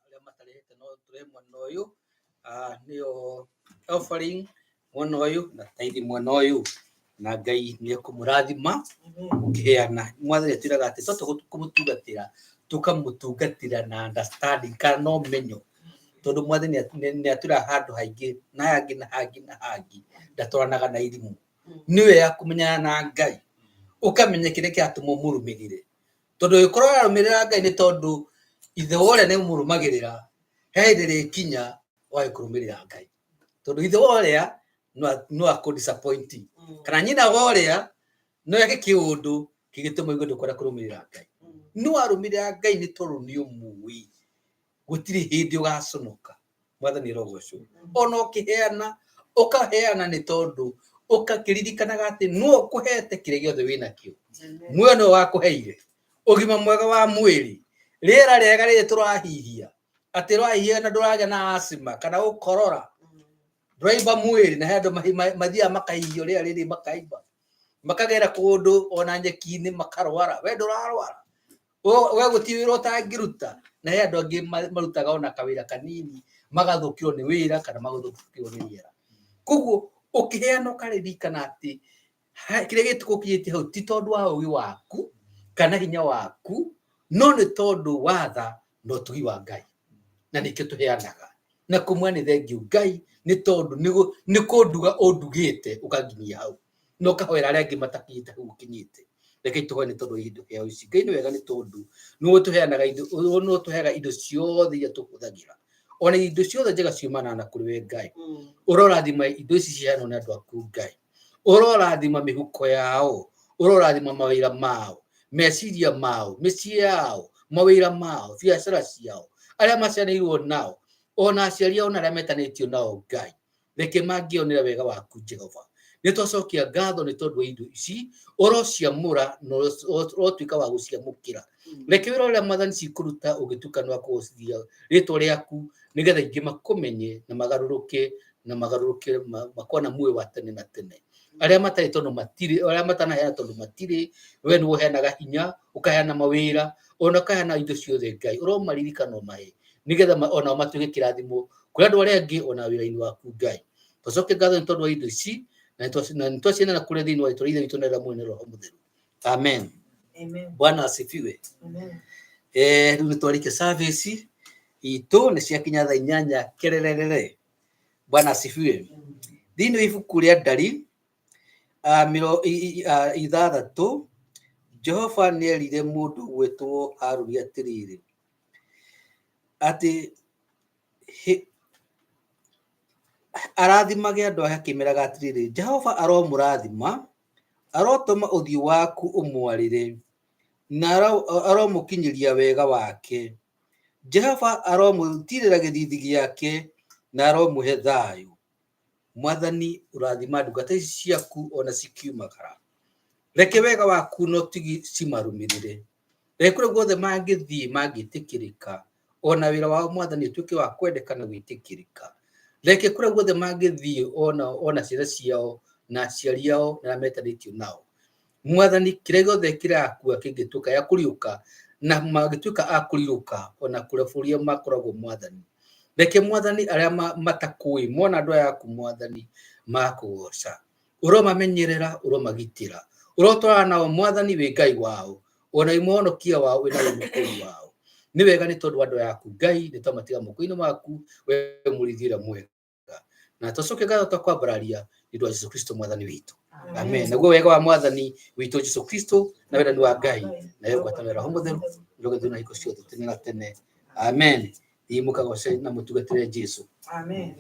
Arĩa matarehete no tũrehe mwena ũyũ, nĩyo offering mwena ũyũ na tithe mwena ũyũ, na Ngai nĩ ekũmũrathima mũkĩheana. Mwathani atwĩraga atĩ twatũ kũmũtungatĩra tũkamũtungatĩra na understanding kana na ũmenyo, tondũ Mwathani nĩ atwĩraga handũ haingĩ na hangĩ na hangĩ na hangĩ ndatwaranaga na irimũ. Nĩ wega kũmenyana na Ngai, ũkamenya kĩrĩa kĩratũma ũmũrũmĩrĩre, tondũ ũngĩkorwo ũrarũmĩrĩra Ngai nĩ tondũ ithe wa ũrĩa nĩ ũmũrũmagĩrĩra, he hĩndĩ ĩrĩkinya wage kũrũmĩrĩra Ngai, tondũ ithe wa ũrĩa no akũ disappoint, kana nyina wa ũrĩa no eke kĩũndũ kĩngĩtũma ũigue ndũkwenda kũrũmĩrĩra Ngai. No warũmĩrĩra Ngai nĩ tondũ nĩ ũmũĩ, gũtirĩ hĩndĩ ũgaconoka. Mwathani arogocwo. Ona ũkĩheana, ũkaheana nĩ tondũ ũgakĩririkanaga atĩ nũ ũkũhete kĩrĩa gĩothe wĩnakĩo. Muoyo nĩwe wakũheire, ũgima mwega wa mwĩrĩ, rĩera rĩega rĩrĩ tũrahihia, atĩ ũrahihia na ndũragĩa na asthma kana gũkorora, ndũraimba mwĩrĩ, na he andũ mathiaga makahihia rĩera rĩrĩ makaimba, makagera kũndũ ona nyeki-inĩ makarwara, we ndũrarwara. We gũtirĩ wĩra ũtangĩruta, na he andũ angĩ marutaga ona kawĩra kanini magathũkĩrwo nĩ wĩra kana magathũkĩrwo nĩ rĩera. Koguo ũkĩheana ũkaririkana atĩ kĩrĩa gĩtũgũkinyĩtie hau ti tondũ wa ũgĩ waku kana hinya waku, no nĩ tondũ wa tha na ũtugi wa Ngai, na nĩkĩo tũheanaga. Na kũmwe nĩ thengiũ Ngai, nĩ tondũ nĩ kũnduga ũndugĩte ũkanginyia hau, na ũkahoera arĩa angĩ matakinyĩte hau ũkinyĩte. Reke tũhoe nĩ tondũ wa indo heo ici. Ngai nĩ wega nĩ tondũ nĩwe ũtũheanaga indo, nĩwe ũtũheaga indo ciothe iria tũhũthagĩra, ona indo ciothe njega ciumanaga na kũrĩ we Ngai. Ũrorathima indo ici ciheanwo nĩ andũ aku Ngai, ũrorathima mĩhuko yao, ũrorathima mawĩra mao, meciria mao, mĩciĩ yao, mawĩra mao, biacara ciao, arĩa maciaranĩirwo nao, ona aciari ao na arĩa metanĩtio nao Ngai. Reke mangĩonera wega waku Jehova. Nĩ twacokia ngatho nĩ tondũ wa indo ici, ũrociamũra na ũrotuĩka wa gũciamũkĩra. Reke wĩra ũrĩa Mwathani cikũruta ũngĩtuĩka nĩ wa kũgocithia rĩtwa rĩaku, nĩgetha aingĩ makũmenye na magarũrũke na magarũrũke makorwo na muoyo wa tene na tene. Arĩa matarĩ tondũ matirĩ, arĩa matanaheana tondũ matirĩ, we nĩwe ũheanaga hinya, ũkaheana mawĩra, ona ũkaheana indo ciothe Ngai, ũromaririkana ũmahe, nĩgetha onao matuĩke kĩrathimo kũrĩ andũ arĩa angĩ ona wĩra-inĩ waku Ngai. Twacokia ngatho nĩ tondũ wa indo ici, na nĩtwacienana kũrĩa thĩinĩ wa rĩtwa rĩa Ithe witũ na rĩa Mũriũ na Roho Mũtheru. Amen. Amen. Bwana asifiwe. Amen. Rĩu nĩ twarĩkia service itũ, nĩ ciakinya thaa inyanya kererere. Bwana asifiwe. Thĩinĩ wa ibuku rĩa Ndari 6, Jehova nĩerire mũndũ gwĩtwo Harũni atĩrĩrĩ, atĩ arathimage andũ ake akĩmeraga atĩrĩrĩ, Jehova aromũrathima, arotũma ũthiũ waku ũmwarĩre, na aromũkinyĩria wega wake. Jehova aromũtiirĩra gĩthiithi gĩake, na aromũhe thayũ. Mwathani, ũrathima ndungata ici ciaku ona cikiumagara. Reke wega waku na ũtugi cimarũmĩrĩre. Reke kũrĩa guothe mangĩthiĩ mangĩtĩkĩrĩka, ona wĩra wao Mwathani ũtuĩke wa kwendeka na gwĩtĩkĩrĩka. Reke kũrĩa guothe mangĩthiĩ ona ciana ciao na aciari ao na arĩa metanĩtio nao. Mwathani, kĩrĩa gĩothe kĩrakua kĩngĩtuĩka gĩa kũriũka na mangĩtuĩka a kũrirũka ona kũrĩa bũrũri ũrĩa makoragwo Mwathani. Reke Mwathani arĩa matakũĩ mona andũ aya aku Mwathani makũgoca. Ũromamenyerera, ũromagitĩra, ũrotwarana nao Mwathani wĩ Ngai wao, ona wĩ mũhonokia wao, wĩ na wĩ mũkũũri wao. Nĩ wega nĩ tondũ wa andũ aya aku Ngai, nĩ twamatiga moko-inĩ maku, we mũrĩithi ũrĩa mwega. Na twacokia ngatho twakwambararia nĩ ũndũ wa Jesu Kristo Mwathani witũ. Amen. Naguo wega wa Mwathani witũ Jesu Kristo na wendani wa Ngai nayo ngwatanĩro ya Roho Mũtheru ĩrogetwo na hingo ciothe tene na tene. Amen. Thiĩ mũkagoce na mũtungatĩre Jesu. Amen.